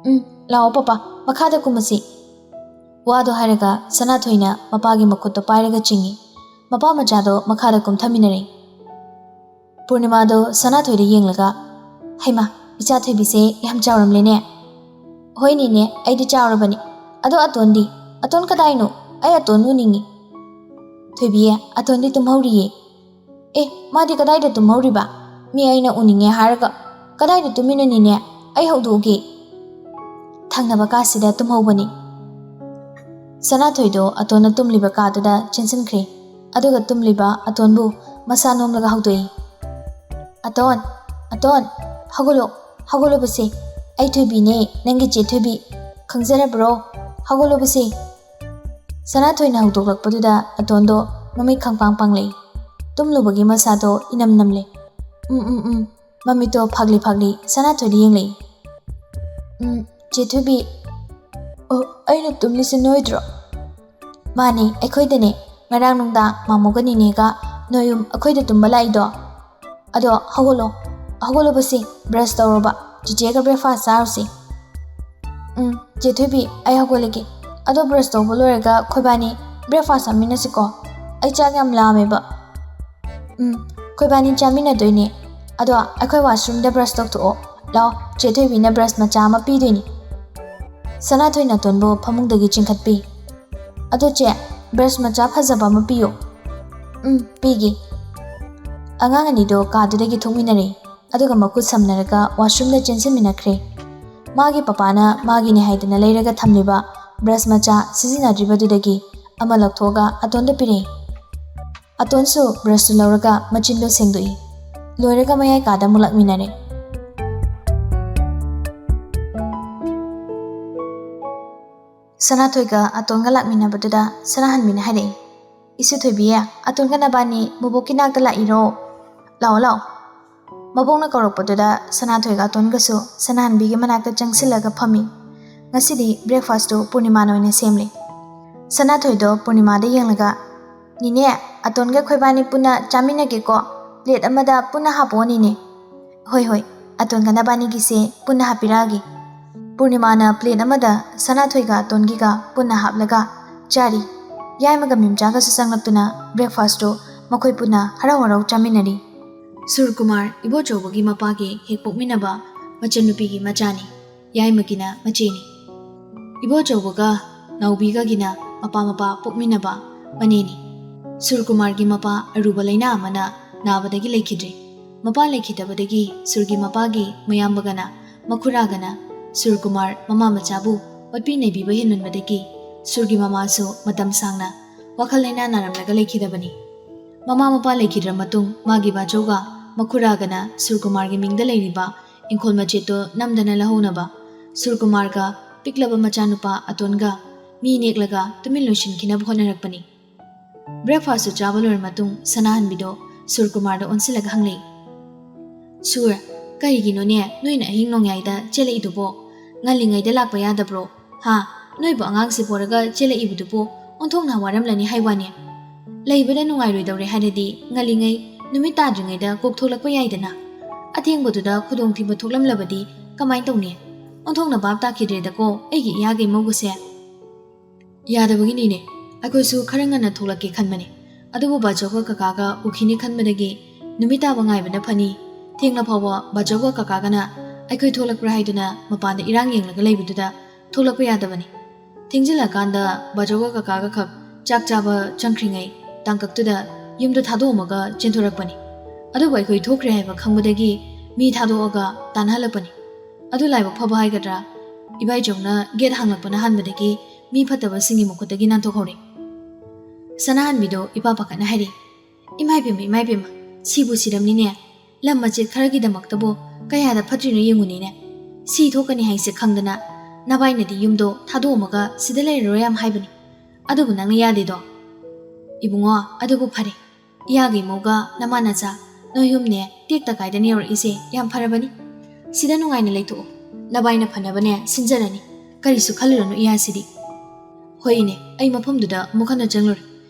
ꯎꯝ, ꯂꯥꯛꯑꯣ ꯄꯄꯥ, ꯃꯈꯥꯗ ꯀꯨꯝꯃꯁꯤ꯫ ꯋꯥꯗꯣ ꯍꯥꯏꯔꯒ ꯁꯅꯥꯊꯣꯏꯅ ꯃꯄꯥꯒꯤ ꯃꯈꯨꯠꯇꯣ ꯄꯥꯏꯔꯒ ꯆꯤꯡꯏ꯫ ꯃꯄꯥ ꯃꯆꯥꯗꯣ ꯃꯈꯥꯗ ꯀꯨꯝꯊꯃꯤꯟꯅꯔꯦ꯫ ꯄꯨꯔꯅꯤꯃꯥꯗꯣ ꯁꯅꯥꯊꯣꯏꯗ ꯌꯦꯡꯂꯒ, "ꯍꯩꯃꯥ, ꯏꯆꯥ ꯊꯣꯏꯕꯤꯁꯦ ꯌꯥꯝ ꯆꯥꯎꯔꯝꯂꯦꯅꯦ꯫" "ꯍꯣꯏꯅꯦꯅꯦ, ꯑꯩꯗꯤ ꯆꯥꯎꯔꯕꯅꯤ꯫ ꯑꯗꯣ ꯑꯇꯣꯟꯗꯤ? ꯑꯇꯣꯟ ꯀꯗꯥꯏꯅꯣ? ꯑꯩ ꯑꯇꯣꯟ ꯎꯅꯤꯡꯉꯤ꯫" "ꯊꯣꯏꯕꯤ, ꯑꯇꯣꯟꯗꯤ ꯇꯨꯝꯍꯧꯔꯤꯌꯦ꯫" "ꯑꯦ, ꯃꯥꯗꯤ ꯀꯗꯥꯏꯗ ꯇꯨꯝꯍꯧꯔꯤꯕ? ꯃꯤ ꯑꯩꯅ ꯎꯅꯤꯡꯉꯦ ꯍꯥꯏꯔꯒ꯫ ꯀꯗꯥꯏꯗ ꯇꯨꯝꯃꯤꯅꯣꯅꯤꯅꯦ? ꯑꯩ ꯍꯧꯗꯣꯛꯎꯒꯦ꯫" ꯊꯪꯅꯕ ꯀꯥꯁꯤꯗ ꯇꯨꯝꯍꯧꯕꯅꯤ꯫ ꯁꯅꯥꯊꯣꯏꯗꯣ ꯑꯇꯣꯟꯅ ꯇꯨꯝꯂꯤꯕ ꯀꯥꯗꯨꯗ ꯆꯦꯟꯁꯤꯟꯈ꯭ꯔꯦ꯫ ꯑꯗꯨꯒ ꯇꯨꯝꯂꯤꯕ ꯑꯇꯣꯟꯕꯨ ꯃꯁꯥ ꯅꯣꯝꯂꯒ ꯍꯧꯗꯣꯛꯏ꯫ "ꯑꯇꯣꯟ, ꯑꯇꯣꯟ, ꯍꯧꯒꯠꯂꯣ, ꯍꯧꯒꯠꯂꯣꯕꯁꯦ꯫ ꯑꯩ ꯊꯣꯏꯕꯤꯅꯦ, ꯅꯪꯒꯤ ꯆꯦ ꯊꯣꯏꯕꯤ꯫ ꯈꯪꯖꯔꯕ꯭ꯔꯣ? ꯍꯧꯒꯠꯂꯣꯕꯁꯦ꯫" ꯁꯅꯥꯊꯣꯏꯅ ꯍꯧꯗꯣꯛꯂꯛꯄꯗꯨꯗ ꯑꯇꯣꯟꯗꯣ ꯃꯃꯤꯠ ꯈꯪꯄꯥꯡ ꯄꯥꯡꯂꯛꯏ꯫ ꯇꯨꯝꯂꯨꯕꯒꯤ ꯃꯁꯥꯗꯣ ꯏꯅꯝ ꯅꯝꯂꯦ꯫ ꯎꯝ, ꯎꯝ, ꯎꯝ꯫ ꯃꯃꯤꯠꯇꯣ ꯐꯥꯛꯂꯤ ꯐꯥꯛꯂꯤ ꯁꯅꯥꯊꯣꯏꯗ ꯌꯦꯡꯂꯛꯏ꯫ "ꯎꯝ, ꯆꯦ ꯊꯣꯏꯕꯤ꯫ ꯑꯣ, ꯑꯩꯅ ꯇꯨꯝꯂꯤꯁꯦ ꯅꯣꯏꯗ꯭ꯔꯣ?" "ꯃꯥꯅꯦ, ꯑꯩꯈꯣꯏꯗꯅꯦ꯫ ꯉꯔꯥꯡ ꯅꯨꯡꯗꯥꯡ ꯃꯥꯃꯣꯒ ꯅꯤꯅꯦꯒ ꯅꯣꯏ ꯑꯍꯨꯝ ꯑꯩꯈꯣꯏꯗ ꯇꯨꯝꯕ ꯂꯥꯛꯏꯗꯣ꯫ ꯑꯗꯣ ꯍꯧꯒꯠꯂꯣ, ꯍꯧꯒꯠꯂꯣꯕꯁꯦ, brush ꯇꯧꯔꯣꯕ, ꯆꯤꯆꯦꯒ breakfast ꯆꯥꯔꯨꯁꯦ꯫" "ꯎꯝ, ꯆꯦ ꯊꯣꯏꯕꯤ, ꯑꯩ ꯍꯧꯒꯠꯂꯒꯦ꯫ ꯑꯗꯣ brush ꯇꯧꯕ ꯂꯣꯏꯔꯒ ꯑꯩꯈꯣꯏꯕꯥꯅꯤ breakfast ꯆꯥꯃꯤꯟꯅꯁꯤꯀꯣ꯫ ꯑꯩ ꯆꯥꯛ ꯌꯥꯝ ꯂꯥꯝꯃꯦꯕ꯫" "ꯎꯝ, ꯑꯩꯈꯣꯏꯕꯥꯅꯤ ꯆꯥꯃꯤꯟꯅꯗꯣꯏꯅꯦ꯫ ꯑꯗꯣ ꯑꯩꯈꯣꯏ washroomꯗ brush ꯇꯧꯊꯣꯛꯑꯣ꯫ ꯂꯥꯛꯑꯣ, ꯆꯦ ꯊꯣꯏꯕꯤꯅ brush ꯃꯆꯥ ꯑꯃ ꯄꯤꯗꯣꯏꯅꯤ꯫" ꯁꯅꯥꯊꯣꯏꯅ ꯑꯇꯣꯟꯕꯨ ꯐꯃꯨꯡꯗꯒꯤ ꯆꯤꯡꯈꯠꯄꯤ꯫ "ꯑꯗꯣ ꯆꯦ, brush ꯃꯆꯥ ꯐꯖꯕ ꯑꯃ ꯄꯤꯌꯨ꯫" "ꯎꯝ, ꯄꯤꯒꯦ꯫" ꯑꯉꯥꯡ ꯑꯅꯤꯗꯣ ꯀꯥꯗꯨꯗꯒꯤ ꯊꯣꯛꯃꯤꯟꯅꯔꯦ꯫ ꯑꯗꯨꯒ ꯃꯈꯨꯠ ꯁꯝꯅꯔꯒ washroomꯗ ꯆꯦꯟꯁꯤꯟꯃꯤꯟꯅꯈ꯭ꯔꯦ꯫ ꯃꯥꯒꯤ ꯄꯄꯥꯅ ꯃꯥꯒꯤꯅꯦ ꯍꯥꯏꯗꯅ ꯂꯩꯔꯒ ꯊꯝꯂꯤꯕ brush ꯃꯆꯥ ꯁꯤꯖꯤꯟꯅꯗ꯭ꯔꯤꯕꯗꯨꯗꯒꯤ ꯑꯃ ꯂꯧꯊꯣꯛꯑꯒ ꯑꯇꯣꯟꯗ ꯄꯤꯔꯛꯏ꯫ ꯑꯇꯣꯟꯁꯨ brushꯇꯨ ꯂꯧꯔꯒ ꯃꯆꯤꯟꯗꯣ ꯁꯦꯡꯗꯣꯛꯏ꯫ ꯂꯣꯏꯔꯒ ꯃꯌꯥꯏ ꯀꯥꯗ ꯑꯃꯨꯛ ꯂꯥꯛꯃꯤꯟꯅꯔꯦ꯫ ꯁꯅꯥꯊꯣꯏꯒ ꯑꯇꯣꯟꯒ ꯂꯥꯛꯃꯤꯟꯅꯕꯗꯨꯗ ꯁꯅꯥꯍꯟꯕꯤꯅ ꯍꯥꯏꯔꯛꯏ, "ꯏꯁꯨ ꯊꯣꯏꯕꯤ, ꯑꯇꯣꯟꯒ ꯅꯕꯥꯅꯤ ꯃꯕꯣꯛꯀꯤ ꯅꯥꯛꯇ ꯂꯥꯛꯏꯔꯣ? ꯂꯥꯛꯑꯣ, ꯂꯥꯛꯑꯣ꯫" ꯃꯕꯣꯛꯅ ꯀꯧꯔꯛꯄꯗꯨꯗ ꯁꯅꯥꯊꯣꯏꯒ ꯑꯇꯣꯟꯒꯁꯨ ꯁꯅꯥꯍꯟꯕꯤꯒꯤ ꯃꯅꯥꯛꯇ ꯆꯪꯁꯤꯜꯂꯒ ꯐꯝꯃꯤ꯫ ꯉꯁꯤꯗꯤ breakfastꯇꯨ ꯄꯨꯔꯅꯤꯃꯥꯅ ꯑꯣꯏꯅ ꯁꯦꯝꯂꯦ꯫ ꯁꯅꯥꯊꯣꯏꯗꯣ ꯄꯨꯔꯅꯤꯃꯥꯗ ꯌꯦꯡꯂꯒ, "ꯅꯤꯅꯦ, ꯑꯇꯣꯟꯒ ꯑꯩꯈꯣꯏꯕꯥꯅꯤ ꯄꯨꯟꯅ ꯆꯥꯃꯤꯟꯅꯒꯦꯀꯣ꯫ Plate ꯑꯃꯗ ꯄꯨꯟꯅ ꯍꯥꯞꯄꯛꯑꯣ ꯅꯤꯅꯦ꯫" "ꯍꯣꯏ, ꯍꯣꯏ, ꯑꯇꯣꯟꯒ ꯅꯕꯥꯅꯤꯒꯤꯁꯦ ꯄꯨꯟꯅ ꯍꯥꯞꯄꯤꯔꯛꯑꯒꯦ꯫" ꯄꯨꯔꯅꯤꯃꯥꯅ ꯄ꯭ꯂꯦꯠ ꯑꯃꯗ ꯁꯅꯥꯊꯣꯏꯒ ꯑꯇꯣꯟꯒꯤꯒ ꯄꯨꯟꯅ ꯍꯥꯞꯂꯒ ꯆꯥꯔꯤ꯫ ꯌꯥꯏꯃꯒ ꯃꯤꯝꯆꯥꯒꯁꯨ ꯆꯪꯂꯛꯇꯨꯅ ꯕ꯭ꯔꯦꯛꯐꯥꯁꯇꯨ ꯃꯈꯣꯏ ꯄꯨꯟꯅ ꯍꯔꯥꯎ ꯍꯔꯥꯎ ꯆꯥꯃꯤꯟꯅꯔꯤ꯫ ꯁꯨꯔꯀꯨꯃꯥꯔ ꯏꯕꯣꯆꯧꯕꯒꯤ ꯃꯄꯥꯒꯤ ꯍꯦꯛ ꯄꯣꯛꯃꯤꯟꯅꯕ ꯃꯆꯟꯅꯨꯄꯤꯒꯤ ꯃꯆꯥꯅꯤ꯫ ꯌꯥꯏꯃꯒꯤꯅ ꯃꯆꯦꯅꯤ꯫ ꯏꯕꯣꯆꯧꯕꯒ ꯅꯥꯎꯕꯤꯒꯒꯤꯅ ꯃꯄꯥ ꯃꯄꯥ ꯄꯣꯛꯃꯤꯟꯅꯕ ꯃꯅꯦꯅꯤ꯫ ꯁꯨꯔꯀꯨꯃꯥꯔꯒꯤ ꯃꯄꯥ ꯑꯔꯨꯕ ꯂꯥꯏꯅꯥ ꯑꯃꯅ ꯅꯥꯕꯗꯒꯤ ꯂꯩꯈꯤꯗ꯭ꯔꯦ꯫ ꯃꯄꯥ ꯂꯩꯈꯤꯗꯕꯗꯒꯤ ꯁꯨꯔꯒꯤ ꯃꯄꯥꯒꯤ ꯃꯌꯥꯝꯕꯒꯅ ꯃꯈꯨꯔꯥꯒꯅ ꯁꯨꯔꯀꯨꯃꯥꯔ ꯃꯃꯥ ꯃꯆꯥꯕꯨ ꯑꯣꯠꯄꯤ ꯅꯩꯕꯤꯕ ꯍꯦꯟꯃꯟꯕꯗꯒꯤ ꯁꯨꯔꯒꯤ ꯃꯃꯥꯁꯨ ꯃꯇꯝ ꯁꯥꯡꯅ ꯋꯥꯈꯜ ꯂꯩꯅꯥ ꯅꯥꯔꯝꯂꯒ ꯂꯩꯈꯤꯗꯕꯅꯤ꯫ ꯃꯃꯥ ꯃꯄꯥ ꯂꯩꯈꯤꯗ꯭ꯔ ꯃꯇꯨꯡ ꯃꯥꯒꯤ ꯕꯥꯆꯧꯒ ꯃꯈꯨꯔꯥꯒꯅ ꯁꯨꯔꯀꯨꯃꯥꯔꯒꯤ ꯃꯤꯡꯗ ꯂꯩꯔꯤꯕ ꯏꯪꯈꯣꯜ ꯃꯆꯦꯠꯇꯨ ꯅꯝꯗꯅ ꯂꯧꯍꯧꯅꯕ ꯁꯨꯔꯀꯨꯃꯥꯔꯒ ꯄꯤꯛꯂꯕ ꯃꯆꯥꯅꯨꯄꯥ ꯑꯇꯣꯟꯒ ꯃꯤ ꯅꯦꯛꯂꯒ ꯇꯨꯃꯤꯟ ꯂꯣꯏꯁꯤꯟꯈꯤꯅꯕ ꯍꯣꯠꯅꯔꯛꯄꯅꯤ꯫ ꯕ꯭ꯔꯦꯛꯐꯥꯁꯇꯨ ꯆꯥꯕ ꯂꯣꯏꯔ ꯃꯇꯨꯡ ꯁꯅꯥꯍꯟꯕꯤꯗꯣ ꯁꯨꯔꯀꯨꯃꯥꯔꯗ ꯑꯣꯟꯁꯤꯜꯂꯒ ꯍꯪꯂꯛꯏ, "ꯁꯨꯔ, ꯀꯔꯤꯒꯤꯅꯣꯅꯦ ꯅꯣꯏꯅ ꯑꯍꯤꯡ ꯅꯣꯡꯌꯥꯏꯗ ꯆꯦꯜꯂꯛꯏꯗꯨꯕꯣ? ꯉꯜꯂꯤꯉꯩꯗ ꯂꯥꯛꯄ ꯌꯥꯗꯕ꯭ꯔꯣ? ꯍꯥ? ꯅꯣꯏꯕꯨ ꯑꯉꯥꯡꯁꯤ ꯄꯣꯔꯒ ꯆꯦꯜꯂꯛꯏꯕꯗꯨꯕꯨ ꯑꯣꯟꯊꯣꯛꯅ ꯋꯥꯔꯝꯂꯅꯤ ꯍꯥꯏ ꯋꯥꯅꯦ꯫ ꯂꯩꯕꯗ ꯅꯨꯡꯉꯥꯏꯔꯣꯏꯗꯧꯔꯦ ꯍꯥꯏꯔꯗꯤ ꯉꯜꯂꯤꯉꯩ ꯅꯨꯃꯤꯠ ꯇꯥꯗ꯭ꯔꯤꯉꯩꯗ ꯀꯣꯛ ꯊꯣꯛꯂꯛꯄ ꯌꯥꯏꯗꯅ꯫ ꯑꯊꯦꯡꯕꯗꯨꯗ ꯈꯨꯗꯣꯡꯊꯤꯕ ꯊꯣꯛꯂꯝꯂꯕꯗꯤ ꯀꯃꯥꯏ ꯇꯧꯅꯤ? ꯑꯣꯟꯊꯣꯛꯅ ꯚꯥꯞ ꯇꯥꯈꯤꯗ꯭ꯔꯦꯗꯀꯣ ꯑꯩꯒꯤ ꯏꯌꯥꯒꯤ ꯃꯧꯒꯁꯦ꯫" "ꯌꯥꯗꯕꯒꯤꯅꯤꯅꯦ꯫ ꯑꯩꯈꯣꯏꯁꯨ ꯈꯔ ꯉꯟꯅ ꯊꯣꯛꯂꯛꯀꯦ ꯈꯟꯕꯅꯦ꯫ ꯑꯗꯨꯕꯨ ꯕꯥꯆꯧꯒ ꯀꯀꯥꯒ ꯎꯈꯤꯅꯤ ꯈꯟꯕꯗꯒꯤ ꯅꯨꯃꯤꯠ ꯇꯥꯕ ꯉꯥꯏꯕꯅ ꯐꯅꯤ꯫ ꯊꯦꯡꯂ ꯐꯥꯎꯕ ꯕꯥꯆꯧꯒ ꯀꯀꯥꯒꯅ ꯑꯩꯈꯣꯏ ꯊꯣꯛꯂꯛꯄ꯭ꯔꯥ ꯍꯥꯏꯗꯨꯅ ꯃꯄꯥꯟꯗ ꯏꯔꯥꯡ ꯌꯦꯡꯂꯒ ꯂꯩꯕꯗꯨꯗ ꯊꯣꯛꯂꯛꯄ ꯌꯥꯗꯕꯅꯤ꯫ ꯊꯦꯡꯖꯤꯜꯂꯀꯥꯟꯗ ꯕꯥꯆꯧꯒ ꯀꯀꯥꯒ ꯈꯛ ꯆꯥꯛ ꯆꯥꯕ ꯆꯪꯈ꯭ꯔꯤꯉꯩ ꯇꯥꯡꯀꯛꯇꯨꯗ ꯌꯨꯝꯗ ꯊꯥꯗꯣꯛꯑꯝꯃꯒ ꯆꯦꯟꯊꯣꯔꯛꯄꯅꯤ꯫ ꯑꯗꯨꯕꯨ ꯑꯩꯈꯣꯏ ꯊꯣꯛꯈ꯭ꯔꯦ ꯍꯥꯏꯕ ꯈꯪꯕꯗꯒꯤ ꯃꯤ ꯊꯥꯗꯣꯛꯑꯒ ꯇꯥꯟꯅꯍꯜꯂꯛꯄꯅꯤ꯫ ꯑꯗꯨ ꯂꯥꯏꯕꯛ ꯐꯕ ꯍꯥꯏꯒꯗ꯭ꯔꯥ, ꯏꯕꯥꯏꯆꯧꯅ ꯒꯦꯠ ꯍꯥꯡꯂꯛꯄꯅ ꯍꯥꯟꯕꯗꯒꯤ ꯃꯤ ꯐꯠꯇꯕꯁꯤꯡꯒꯤ ꯃꯈꯨꯠꯇꯒꯤ ꯅꯥꯟꯊꯣꯛꯍꯧꯔꯦ꯫" ꯁꯅꯥꯍꯟꯕꯤꯗꯣ ꯏꯄꯥ ꯄꯥꯈꯠꯅ ꯍꯥꯏꯔꯤ, "ꯏꯃꯥꯏ ꯄꯦꯝꯃ, ꯏꯃꯥꯏ ꯄꯦꯝꯃ, ꯁꯤꯕꯨ ꯁꯤꯔꯝꯅꯤꯅꯦ꯫ ꯂꯝ ꯃꯆꯦꯠ ꯈꯔꯒꯤꯗꯃꯛꯇꯕꯨ ꯀꯌꯥꯗ ꯐꯠꯇ꯭ꯔꯤꯅꯣ ꯌꯦꯡꯉꯨꯅꯦꯅꯦ꯫ ꯁꯤ ꯊꯣꯛꯀꯅꯤ ꯍꯥꯏꯁꯦ ꯈꯪꯗꯅ ꯅꯕꯥꯏꯅꯗꯤ ꯌꯨꯝꯗꯣ ꯊꯥꯗꯣꯛꯑꯝꯃꯒ ꯁꯤꯗ ꯂꯩꯔꯔꯣꯏ ꯌꯥꯝ ꯍꯥꯏꯕꯅꯤ꯫ ꯑꯗꯨꯕꯨ ꯅꯪꯅ ꯌꯥꯗꯦꯗꯣ꯫" "ꯏꯕꯨꯡꯉꯣ, ꯑꯗꯨꯕꯨ ꯐꯔꯦ꯫ ꯏꯌꯥꯒꯤ ꯃꯧꯒ ꯅꯃꯥ ꯅꯆꯥ ꯅꯣꯏ ꯌꯨꯝꯅꯦ ꯇꯦꯛꯇ ꯀꯥꯏꯗꯅ ꯌꯧꯔꯛꯏꯁꯦ ꯌꯥꯝ ꯐꯔꯕꯅꯤ꯫ ꯁꯤꯗ ꯅꯨꯡꯉꯥꯏꯅ ꯂꯩꯊꯣꯛꯑꯣ꯫ ꯅꯕꯥꯏꯅ ꯐꯅꯕꯅꯦ ꯁꯤꯟꯖꯔꯅꯤ꯫ ꯀꯔꯤꯁꯨ ꯈꯜꯂꯨꯔꯅꯨ ꯏꯌꯥꯁꯤꯗꯤ꯫" "ꯍꯣꯏ ꯏꯅꯦ, ꯑꯩ ꯃꯐꯝꯗꯨꯗ ꯑꯃꯨꯛ ꯍꯟꯅ ꯆꯪꯂꯨꯔꯦ꯫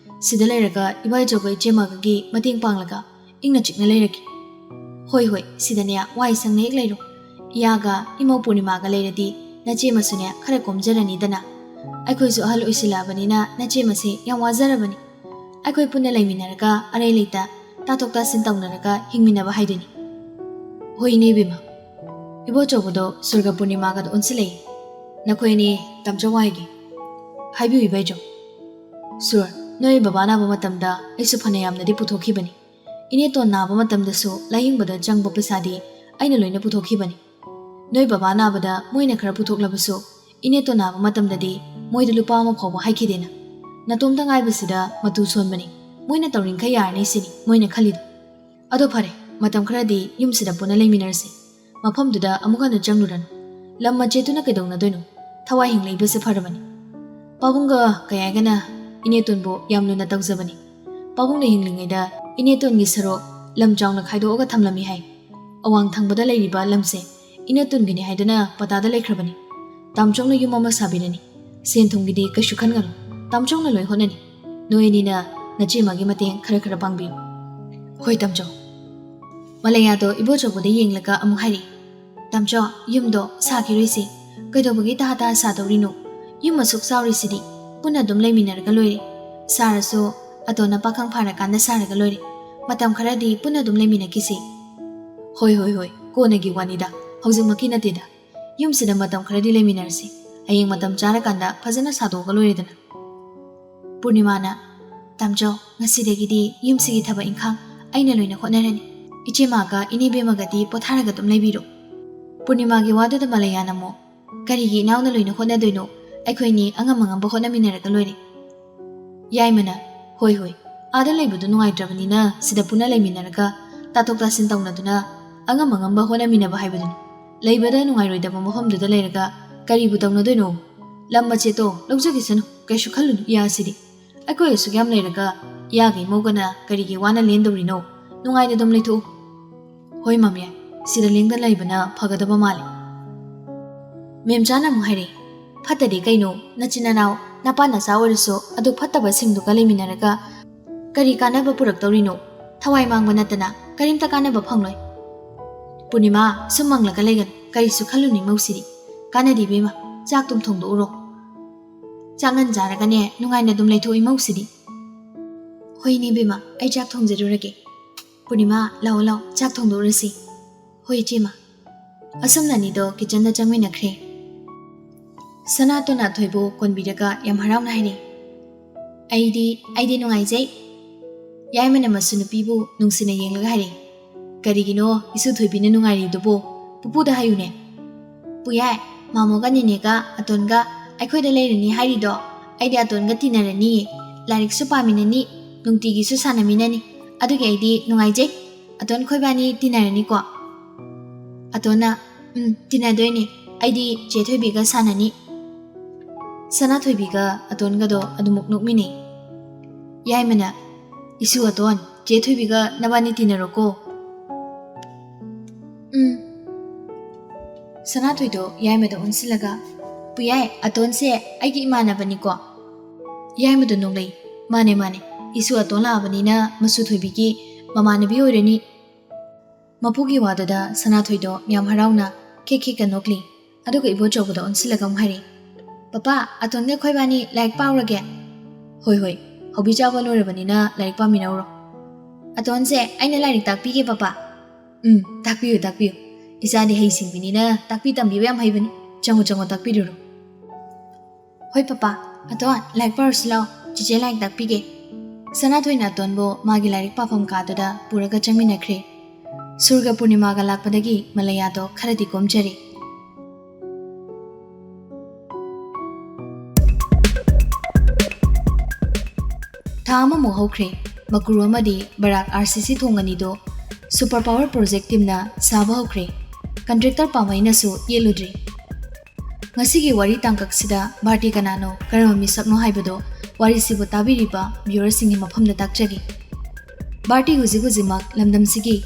ꯁꯤꯗ ꯂꯩꯔꯒ ꯏꯕꯥꯏꯆꯧꯒ ꯏꯆꯦꯃꯒꯒꯤ ꯃꯇꯦꯡ ꯄꯥꯡꯂꯒ ꯏꯪꯅ ꯆꯤꯛꯅ ꯂꯩꯔꯒꯦ꯫" "ꯍꯣꯏ, ꯍꯣꯏ, ꯁꯤꯗꯅꯦ ꯋꯥꯏ ꯁꯪꯅ ꯍꯦꯛ ꯂꯩꯔꯣ꯫ ꯏꯌꯥꯒ ꯏꯃꯧ ꯄꯨꯔꯅꯤꯃꯥꯒ ꯂꯩꯔꯗꯤ ꯅꯆꯦꯃꯁꯨꯅꯦ ꯈꯔ ꯀꯣꯝꯖꯔꯅꯤꯗꯅ꯫ ꯑꯩꯈꯣꯏꯁꯨ ꯑꯍꯜ ꯑꯣꯏꯁꯤꯜꯂꯛꯑꯕꯅꯤꯅ ꯅꯆꯦꯃꯁꯦ ꯌꯥꯝ ꯋꯥꯖꯔꯕꯅꯤ꯫ ꯑꯩꯈꯣꯏ ꯄꯨꯟꯅ ꯂꯩꯃꯤꯟꯅꯔꯒ ꯑꯔꯩ ꯂꯩꯇ ꯇꯥꯊꯣꯛ ꯇꯥꯁꯤꯟ ꯇꯧꯅꯔꯒ ꯍꯤꯡꯃꯤꯟꯅꯕ ꯍꯥꯏꯗꯨꯅꯤ꯫ ꯍꯣꯏ ꯏꯅꯦ ꯏꯕꯦꯝꯃ, ꯏꯕꯣꯆꯧꯕꯗꯣ ꯁꯨꯔꯒ ꯄꯨꯔꯅꯤꯃꯥꯒꯗ ꯑꯣꯟꯁꯤꯜꯂꯛꯏ꯫ ꯅꯈꯣꯏ ꯑꯅꯤ ꯇꯥꯝꯆꯧ ꯍꯥꯏꯒꯦ꯫ ꯍꯥꯏꯕꯤꯌꯨ ꯏꯕꯩꯆꯧ꯫ ꯁꯨꯔ, ꯅꯣꯏ ꯕꯕꯥ ꯅꯥꯕ ꯃꯇꯝꯗ ꯑꯩꯁꯨ ꯐꯅ ꯌꯥꯝꯅꯗꯤ ꯄꯨꯊꯣꯛꯈꯤꯕꯅꯤ꯫ ꯏꯅꯦꯇꯣꯟ ꯅꯥꯕ ꯃꯇꯝꯗꯁꯨ ꯂꯥꯌꯦꯡꯕꯗ ꯆꯪꯕ ꯄꯩꯁꯥꯗꯤ ꯑꯩꯅ ꯂꯣꯏꯅ ꯄꯨꯊꯣꯛꯈꯤꯕꯅꯤ꯫ ꯅꯣꯏ ꯕꯕꯥ ꯅꯥꯕꯗ ꯃꯣꯏꯅ ꯈꯔ ꯄꯨꯊꯣꯛꯂꯕꯁꯨ, ꯏꯅꯦꯇꯣꯟ ꯅꯥꯕ ꯃꯇꯝꯗꯗꯤ ꯃꯣꯏꯗ ꯂꯨꯄꯥ ꯑꯃ ꯐꯥꯎꯕ ꯍꯥꯏꯈꯤꯗꯦꯅ꯫ ꯅꯇꯣꯝꯇ ꯉꯥꯏꯕꯁꯤꯗ ꯃꯇꯨ ꯁꯣꯟꯕꯅꯤ, ꯃꯣꯏꯅ ꯇꯧꯔꯤꯡꯈꯩ ꯌꯥꯔꯅꯤ ꯁꯤꯅꯤ ꯃꯣꯏꯅ ꯈꯜꯂꯤꯗꯣ꯫ ꯑꯗꯣ ꯐꯔꯦ, ꯃꯇꯝ ꯈꯔꯗꯤ ꯌꯨꯝꯁꯤꯗ ꯄꯨꯟꯅ ꯂꯩꯃꯤꯟꯅꯔꯁꯤ꯫ ꯃꯐꯝꯗꯨꯗ ꯑꯃꯨꯛ ꯍꯟꯅ ꯆꯪꯂꯨꯔꯅꯨ꯫ ꯂꯝ ꯃꯆꯦꯠꯇꯨꯅ ꯀꯩꯗꯧꯅꯗꯣꯏꯅꯣ? ꯊꯋꯥꯏ ꯍꯤꯡꯂꯛꯏꯕꯁꯦ ꯐꯔꯕꯅꯤ꯫ ꯄꯥꯕꯨꯡꯒ ꯀꯌꯥꯒꯅ ꯏꯅꯦꯇꯣꯟꯕꯨ ꯌꯥꯝ ꯂꯨꯅ ꯇꯧꯖꯕꯅꯤ꯫ ꯄꯥꯕꯨꯡꯅ ꯍꯤꯡꯂꯤꯉꯩꯗ ꯏꯅꯦꯇꯣꯟꯒꯤ ꯁꯔꯨꯛ ꯂꯝ ꯆꯥꯎꯅ ꯈꯥꯏꯗꯣꯛꯑꯒ ꯊꯝꯂꯝꯃꯤ ꯍꯥꯏ꯫ ꯑꯋꯥꯡ ꯊꯪꯕꯗ ꯂꯩꯔꯤꯕ ꯂꯝꯁꯦ ꯏꯅꯦꯇꯣꯟꯒꯤꯅꯤ ꯍꯥꯏꯗꯨꯅ ꯄꯇꯥꯗ ꯂꯩꯈ꯭ꯔꯕꯅꯤ꯫ ꯇꯥꯝꯆꯧꯅ ꯌꯨꯝ ꯑꯃ ꯁꯥꯕꯤꯔꯅꯤ꯫ ꯁꯦꯟ ꯊꯨꯝꯒꯤꯗꯤ ꯀꯩꯁꯨ ꯈꯟꯒꯅꯨ꯫ ꯇꯥꯝꯆꯧꯅ ꯂꯣꯏ ꯍꯣꯠꯅꯅꯤ꯫ ꯅꯣꯏ ꯑꯅꯤꯅ ꯅꯆꯦꯃꯒꯤ ꯃꯇꯦꯡ ꯈꯔ ꯈꯔ ꯄꯥꯡꯕꯤꯌꯨ꯫ ꯍꯣꯏ ꯇꯥꯝꯆꯧ꯫ ꯃꯂꯩꯌꯥꯗꯣ ꯏꯕꯣꯆꯧꯕꯗ ꯌꯦꯡꯂꯒ ꯑꯃꯨꯛ ꯍꯥꯏꯔꯛꯏ, "ꯇꯥꯝꯆꯧ, ꯌꯨꯝꯗꯣ ꯁꯥꯈꯤꯔꯣꯏꯁꯤ꯫ ꯀꯩꯗꯧꯕꯒꯤ ꯇꯍꯥ ꯇꯍꯥ ꯁꯥꯗꯧꯔꯤꯅꯣ? ꯌꯨꯝ ꯑꯁꯨꯛ ꯆꯥꯎꯔꯤꯁꯤꯗꯤ ꯄꯨꯟꯅ ꯑꯗꯨꯝ ꯂꯩꯃꯤꯟꯅꯔꯒ ꯂꯣꯏꯔꯦ꯫ ꯁꯥꯔꯁꯨ ꯑꯇꯣꯟꯅ ꯄꯥꯈꯪ ꯐꯥꯔꯀꯥꯟꯗ ꯁꯥꯔꯒ ꯂꯣꯏꯔꯦ꯫ ꯃꯇꯝ ꯈꯔꯗꯤ ꯄꯨꯟꯅ ꯑꯗꯨꯝ ꯂꯩꯃꯤꯟꯅꯈꯤꯁꯤ꯫" "ꯍꯣꯏ, ꯍꯣꯏ, ꯍꯣꯏ, ꯀꯣꯟꯅꯒꯤ ꯋꯥꯅꯤꯗ, ꯍꯧꯖꯤꯛꯃꯛꯀꯤ ꯅꯠꯇꯦꯗ꯫ ꯌꯨꯝꯁꯤꯗ ꯃꯇꯝ ꯈꯔꯗꯤ ꯂꯩꯃꯤꯟꯅꯔꯁꯤ꯫ ꯍꯌꯦꯡ ꯃꯇꯝ ꯆꯥꯔꯀꯥꯟꯗ ꯐꯖꯅ ꯁꯥꯗꯣꯛꯑꯒ ꯂꯣꯏꯔꯦꯗꯅ꯫" ꯄꯨꯔꯅꯤꯃꯥꯅ, "ꯇꯥꯝꯆꯧ, ꯉꯁꯤꯗꯒꯤꯗꯤ ꯌꯨꯝꯁꯤꯒꯤ ꯊꯕꯛ ꯏꯪꯈꯥꯡ ꯑꯩꯅ ꯂꯣꯏꯅ ꯍꯣꯠꯅꯔꯅꯤ꯫ ꯏꯆꯦꯃꯒ ꯏꯅꯦꯕꯦꯝꯃꯒꯗꯤ ꯄꯣꯊꯥꯔꯒ ꯑꯗꯨꯝ ꯂꯩꯕꯤꯔꯣ꯫" ꯄꯨꯔꯅꯤꯃꯥꯒꯤ ꯋꯥꯗꯨꯗ ꯃꯂꯩꯌꯥꯅ ꯑꯃꯨꯛ, "ꯀꯔꯤꯒꯤ ꯏꯅꯥꯎꯅ ꯂꯣꯏꯅ ꯍꯣꯠꯅꯗꯣꯏꯅꯣ? ꯑꯩꯈꯣꯏꯅꯤ ꯑꯉꯝ ꯑꯉꯝꯕ ꯍꯣꯠꯅꯃꯤꯟꯅꯔꯒ ꯂꯣꯏꯔꯦ꯫" ꯌꯥꯏꯃꯅ, "ꯍꯣꯏ, ꯍꯣꯏ, ꯑꯥꯗ ꯂꯩꯕꯗꯨ ꯅꯨꯡꯉꯥꯏꯇ꯭ꯔꯕꯅꯤꯅ ꯁꯤꯗ ꯄꯨꯟꯅ ꯂꯩꯃꯤꯟꯅꯔꯒ ꯇꯥꯊꯣꯛ ꯇꯥꯁꯤꯟ ꯇꯧꯅꯗꯨꯅ ꯑꯉꯝ ꯑꯉꯝꯕ ꯍꯣꯠꯅꯃꯤꯟꯅꯕ ꯍꯥꯏꯕꯗꯨꯅꯤ꯫ ꯂꯩꯕꯗ ꯅꯨꯡꯉꯥꯏꯔꯣꯏꯗꯕ ꯃꯐꯝꯗꯨꯗ ꯂꯩꯔꯒ ꯀꯔꯤꯕꯨ ꯇꯧꯅꯗꯣꯏꯅꯣ? ꯂꯝ ꯃꯆꯦꯠꯇꯣ ꯂꯧꯖꯈꯤꯁꯅꯨ, ꯀꯩꯁꯨ ꯈꯜꯂꯨꯅꯨ, ꯏꯌꯥꯁꯤꯗꯤ꯫ ꯑꯩꯈꯣꯏ ꯑꯁꯨꯛ ꯌꯥꯝ ꯂꯩꯔꯒ ꯏꯌꯥꯒ ꯏꯃꯧꯒꯅ ꯀꯔꯤꯒꯤ ꯋꯥꯅ ꯂꯦꯟꯗꯧꯔꯤꯅꯣ? ꯅꯨꯡꯉꯥꯏꯅ ꯑꯗꯨꯝ ꯂꯩꯊꯣꯛꯎ꯫" "ꯍꯣꯏ ꯃꯝꯌꯥꯏ, ꯁꯤꯗ ꯂꯦꯡꯗꯅ ꯂꯩꯕꯅ ꯐꯒꯗꯕ ꯃꯥꯜꯂꯤ꯫" ꯃꯦꯝꯆꯥꯅ ꯑꯃꯨꯛ ꯍꯥꯏꯔꯛꯏ, "ꯐꯠꯇꯗꯤ ꯀꯩꯅꯣ, ꯅꯆꯤꯟ ꯅꯅꯥꯎ ꯅꯄꯥ ꯅꯆꯥ ꯑꯣꯏꯔꯁꯨ ꯑꯗꯨ ꯐꯠꯇꯕꯁꯤꯡꯗꯨꯒ ꯂꯩꯃꯤꯟꯅꯔꯒ ꯀꯔꯤ ꯀꯥꯟꯅꯕ ꯄꯨꯔꯛꯇꯧꯔꯤꯅꯣ? ꯊꯋꯥꯏ ꯃꯥꯡꯕ ꯅꯠꯇꯅ ꯀꯔꯤꯝꯇ ꯀꯥꯟꯅꯕ ꯐꯪꯂꯣꯏ꯫" "ꯄꯨꯔꯅꯤꯃꯥ, ꯁꯨꯝ ꯃꯪꯂꯒ ꯂꯩꯒꯅꯨ, ꯀꯔꯤꯁꯨ ꯈꯜꯂꯨꯅꯨ ꯏꯃꯧꯁꯤꯗꯤ꯫ ꯀꯥꯟꯅꯗꯦ ꯏꯕꯦꯝꯃ, ꯆꯥꯛꯇꯨꯝ ꯊꯣꯡꯗꯣꯛꯎꯔꯣ꯫ ꯆꯥꯛ ꯉꯟ ꯆꯥꯔꯒꯅꯦ ꯅꯨꯡꯉꯥꯏꯅ ꯑꯗꯨꯝ ꯂꯩꯊꯣꯛꯏ ꯃꯧꯁꯤꯗꯤ꯫ ꯍꯣꯏꯅꯦ ꯏꯕꯦꯝꯃ, ꯑꯩ ꯆꯥꯛ ꯊꯣꯡꯖꯔꯨꯔꯒꯦ꯫ ꯄꯨꯔꯅꯤꯃꯥ, ꯂꯥꯛꯑꯣ ꯂꯥꯛꯑꯣ, ꯆꯥꯛ ꯊꯣꯡꯗꯣꯛꯎꯔꯁꯤ꯫ ꯍꯣꯏ ꯏꯆꯦꯃ꯫ ꯑꯁꯨꯝꯅ ꯑꯅꯤꯗꯣ ꯀꯤꯆꯟꯗ ꯆꯪꯃꯤꯟꯅꯈ꯭ꯔꯦ꯫ ꯁꯅꯥꯇꯣꯟꯅ ꯑꯊꯣꯏꯕꯨ ꯀꯣꯟꯕꯤꯔꯒ ꯌꯥꯝ ꯍꯔꯥꯎꯅ ꯍꯥꯏꯔꯦ, "ꯑꯩꯗꯤ, ꯑꯩꯗꯤ ꯅꯨꯡꯉꯥꯏꯖꯩ꯫" ꯌꯥꯏꯃꯅ ꯃꯁꯨ ꯅꯨꯄꯤꯕꯨ ꯅꯨꯡꯁꯤꯅ ꯌꯦꯡꯂꯒ ꯍꯥꯏꯔꯦ, "ꯀꯔꯤꯒꯤꯅꯣ ꯏꯁꯨ ꯊꯣꯏꯕꯤꯅ ꯅꯨꯡꯉꯥꯏꯔꯤꯗꯨꯕꯨ? ꯄꯨꯄꯨꯗ ꯍꯥꯏꯌꯨꯅꯦ꯫" "ꯄꯨꯌꯥꯏ, ꯃꯥꯃꯣꯒ ꯅꯦꯅꯦꯒ ꯑꯇꯣꯟꯒ ꯑꯩꯈꯣꯏꯗ ꯂꯩꯔꯅꯤ ꯍꯥꯏꯔꯤꯗꯣ, ꯑꯩꯗꯤ ꯑꯇꯣꯟꯒ ꯇꯤꯟꯅꯔꯅꯤ, ꯂꯥꯏꯔꯤꯛꯁꯨ ꯄꯥꯃꯤꯟꯅꯅꯤ, ꯅꯨꯡꯇꯤꯒꯤꯁꯨ ꯁꯥꯟꯅꯃꯤꯟꯅꯅꯤ, ꯑꯗꯨꯒꯤ ꯑꯩꯗꯤ ꯅꯨꯡꯉꯥꯏꯖꯩ꯫" "ꯑꯇꯣꯟ, ꯈꯣꯏꯕꯥꯅꯤ ꯇꯤꯟꯅꯔꯅꯤꯀꯣ?" ꯑꯇꯣꯟꯅ, "ꯎꯝ, ꯇꯤꯟꯅꯗꯣꯏꯅꯦ꯫ ꯑꯩꯗꯤ ꯆꯦ ꯊꯣꯏꯕꯤꯒ ꯁꯥꯟꯅꯅꯤ꯫" ꯁꯅꯥꯊꯣꯏꯕꯤꯒ ꯑꯇꯣꯟꯒꯗꯣ ꯑꯗꯨꯃꯛ ꯅꯣꯛꯃꯤꯟꯅꯩ꯫ ꯌꯥꯏꯃꯅ, "ꯏꯁꯨ ꯑꯇꯣꯟ, ꯆꯦ ꯊꯣꯏꯕꯤꯒ ꯅꯕꯥꯅꯤ ꯇꯤꯟꯅꯔꯣꯀꯣ꯫" "ꯎꯝ꯫" ꯁꯅꯥꯊꯣꯏꯗꯣ ꯌꯥꯏꯃꯗ ꯑꯣꯟꯁꯤꯜꯂꯒ, "ꯄꯨꯌꯥꯏ, ꯑꯇꯣꯟꯁꯦ ꯑꯩꯒꯤ ꯏꯃꯥꯟꯅꯕꯅꯤꯀꯣ?" ꯌꯥꯏꯃꯗꯣ ꯅꯣꯛꯂꯛꯏ꯫ "ꯃꯥꯅꯦ, ꯃꯥꯅꯦ꯫ ꯏꯁꯨ ꯑꯇꯣꯟ ꯂꯥꯛꯑꯕꯅꯤꯅ ꯃꯁꯨ ꯊꯣꯏꯕꯤꯒꯤ ꯃꯃꯥꯟꯅꯕꯤ ꯑꯣꯏꯔꯅꯤ꯫" ꯃꯄꯨꯒꯤ ꯋꯥꯗꯨꯗ ꯁꯅꯥꯊꯣꯏꯗꯣ ꯌꯥꯝ ꯍꯔꯥꯎꯅ ꯈꯦꯛ ꯈꯦꯛꯀ ꯅꯣꯛꯂꯤ꯫ ꯑꯗꯨꯒ ꯏꯕꯣꯆꯧꯕꯗ ꯑꯣꯟꯁꯤꯜꯂꯒ ꯑꯃꯨꯛ ꯍꯥꯏꯔꯛꯏ, "ꯄꯄꯥ, ꯑꯇꯣꯟꯒ ꯑꯩꯈꯣꯏꯕꯥꯅꯤ ꯂꯥꯏꯔꯤꯛ ꯄꯥꯎꯔꯒꯦ?" "ꯍꯣꯏ, ꯍꯣꯏ, ꯍꯧꯕꯤ ꯆꯥꯕ ꯂꯣꯏꯔꯕꯅꯤꯅ ꯂꯥꯏꯔꯤꯛ ꯄꯥꯃꯤꯟꯅꯧꯔꯣ꯫" "ꯑꯇꯣꯟꯁꯦ, ꯑꯩꯅ ꯂꯥꯏꯔꯤꯛ ꯇꯥꯛꯄꯤꯒꯦ ꯄꯄꯥ꯫" "ꯎꯝ, ꯇꯥꯛꯄꯤꯌꯨ, ꯇꯥꯛꯄꯤꯌꯨ꯫ ꯏꯆꯥꯗꯤ ꯍꯩ ꯁꯤꯡꯕꯤꯅꯤꯅ ꯇꯥꯛꯄꯤ ꯇꯝꯕꯤꯕ ꯌꯥꯝ ꯍꯩꯕꯅꯤ꯫ ꯆꯪꯉꯣ, ꯆꯪꯉꯣ, ꯇꯥꯛꯄꯤꯔꯨꯔꯣ꯫" "ꯍꯣꯏ ꯄꯄꯥ꯫ ꯑꯇꯣꯟ, ꯂꯥꯏꯔꯤꯛ ꯄꯥꯔꯨꯁꯤ ꯂꯥꯎ, ꯆꯤꯆꯦ ꯂꯥꯏꯔꯤꯛ ꯇꯥꯛꯄꯤꯒꯦ꯫" ꯁꯅꯥꯊꯣꯏꯅ ꯑꯇꯣꯟꯕꯨ ꯃꯥꯒꯤ ꯂꯥꯏꯔꯤꯛ ꯄꯥꯐꯝ ꯀꯥꯗꯨꯗ ꯄꯨꯔꯒ ꯆꯪꯃꯤꯟꯅꯈ꯭ꯔꯦ꯫ ꯁꯨꯔꯒ ꯄꯨꯔꯅꯤꯃꯥꯒ ꯂꯥꯛꯄꯗꯒꯤ ꯃꯂꯌꯥꯗꯣ ꯈꯔꯗꯤ ꯀꯣꯝꯖꯔꯦ꯫ ꯊꯥ ꯑꯃꯃꯨꯛ ꯍꯧꯈ꯭ꯔꯦ꯫ ꯃꯀ꯭ꯔꯨ ꯑꯃꯗꯤ ꯕꯔꯥꯛ RCC ꯊꯣꯡ ꯑꯅꯤꯗꯣ Super Power Project teamꯅ ꯁꯥꯕ ꯍꯧꯈ꯭ꯔꯦ꯫ Contractor ꯄꯥꯝꯍꯩꯅꯁꯨ ꯌꯦꯠꯂꯨꯗ꯭ꯔꯤ꯫ ꯉꯁꯤꯒꯤ ꯋꯥꯔꯤ ꯇꯥꯡꯀꯛꯁꯤꯗ ꯚꯥꯔꯇꯤ ꯀꯅꯥꯅꯣ, ꯀꯔꯝꯕ ꯃꯤꯁꯛꯅꯣ ꯍꯥꯏꯕꯗꯣ ꯋꯥꯔꯤꯁꯤꯕꯨ ꯇꯥꯕꯤꯔꯤꯕ viewerꯁꯤꯡꯒꯤ ꯃꯐꯝꯗ ꯇꯥꯛꯆꯒꯦ꯫ ꯚꯥꯔꯇꯤ ꯍꯧꯖꯤꯛ ꯍꯧꯖꯤꯛꯃꯛ ꯂꯝꯗꯝꯁꯤꯒꯤ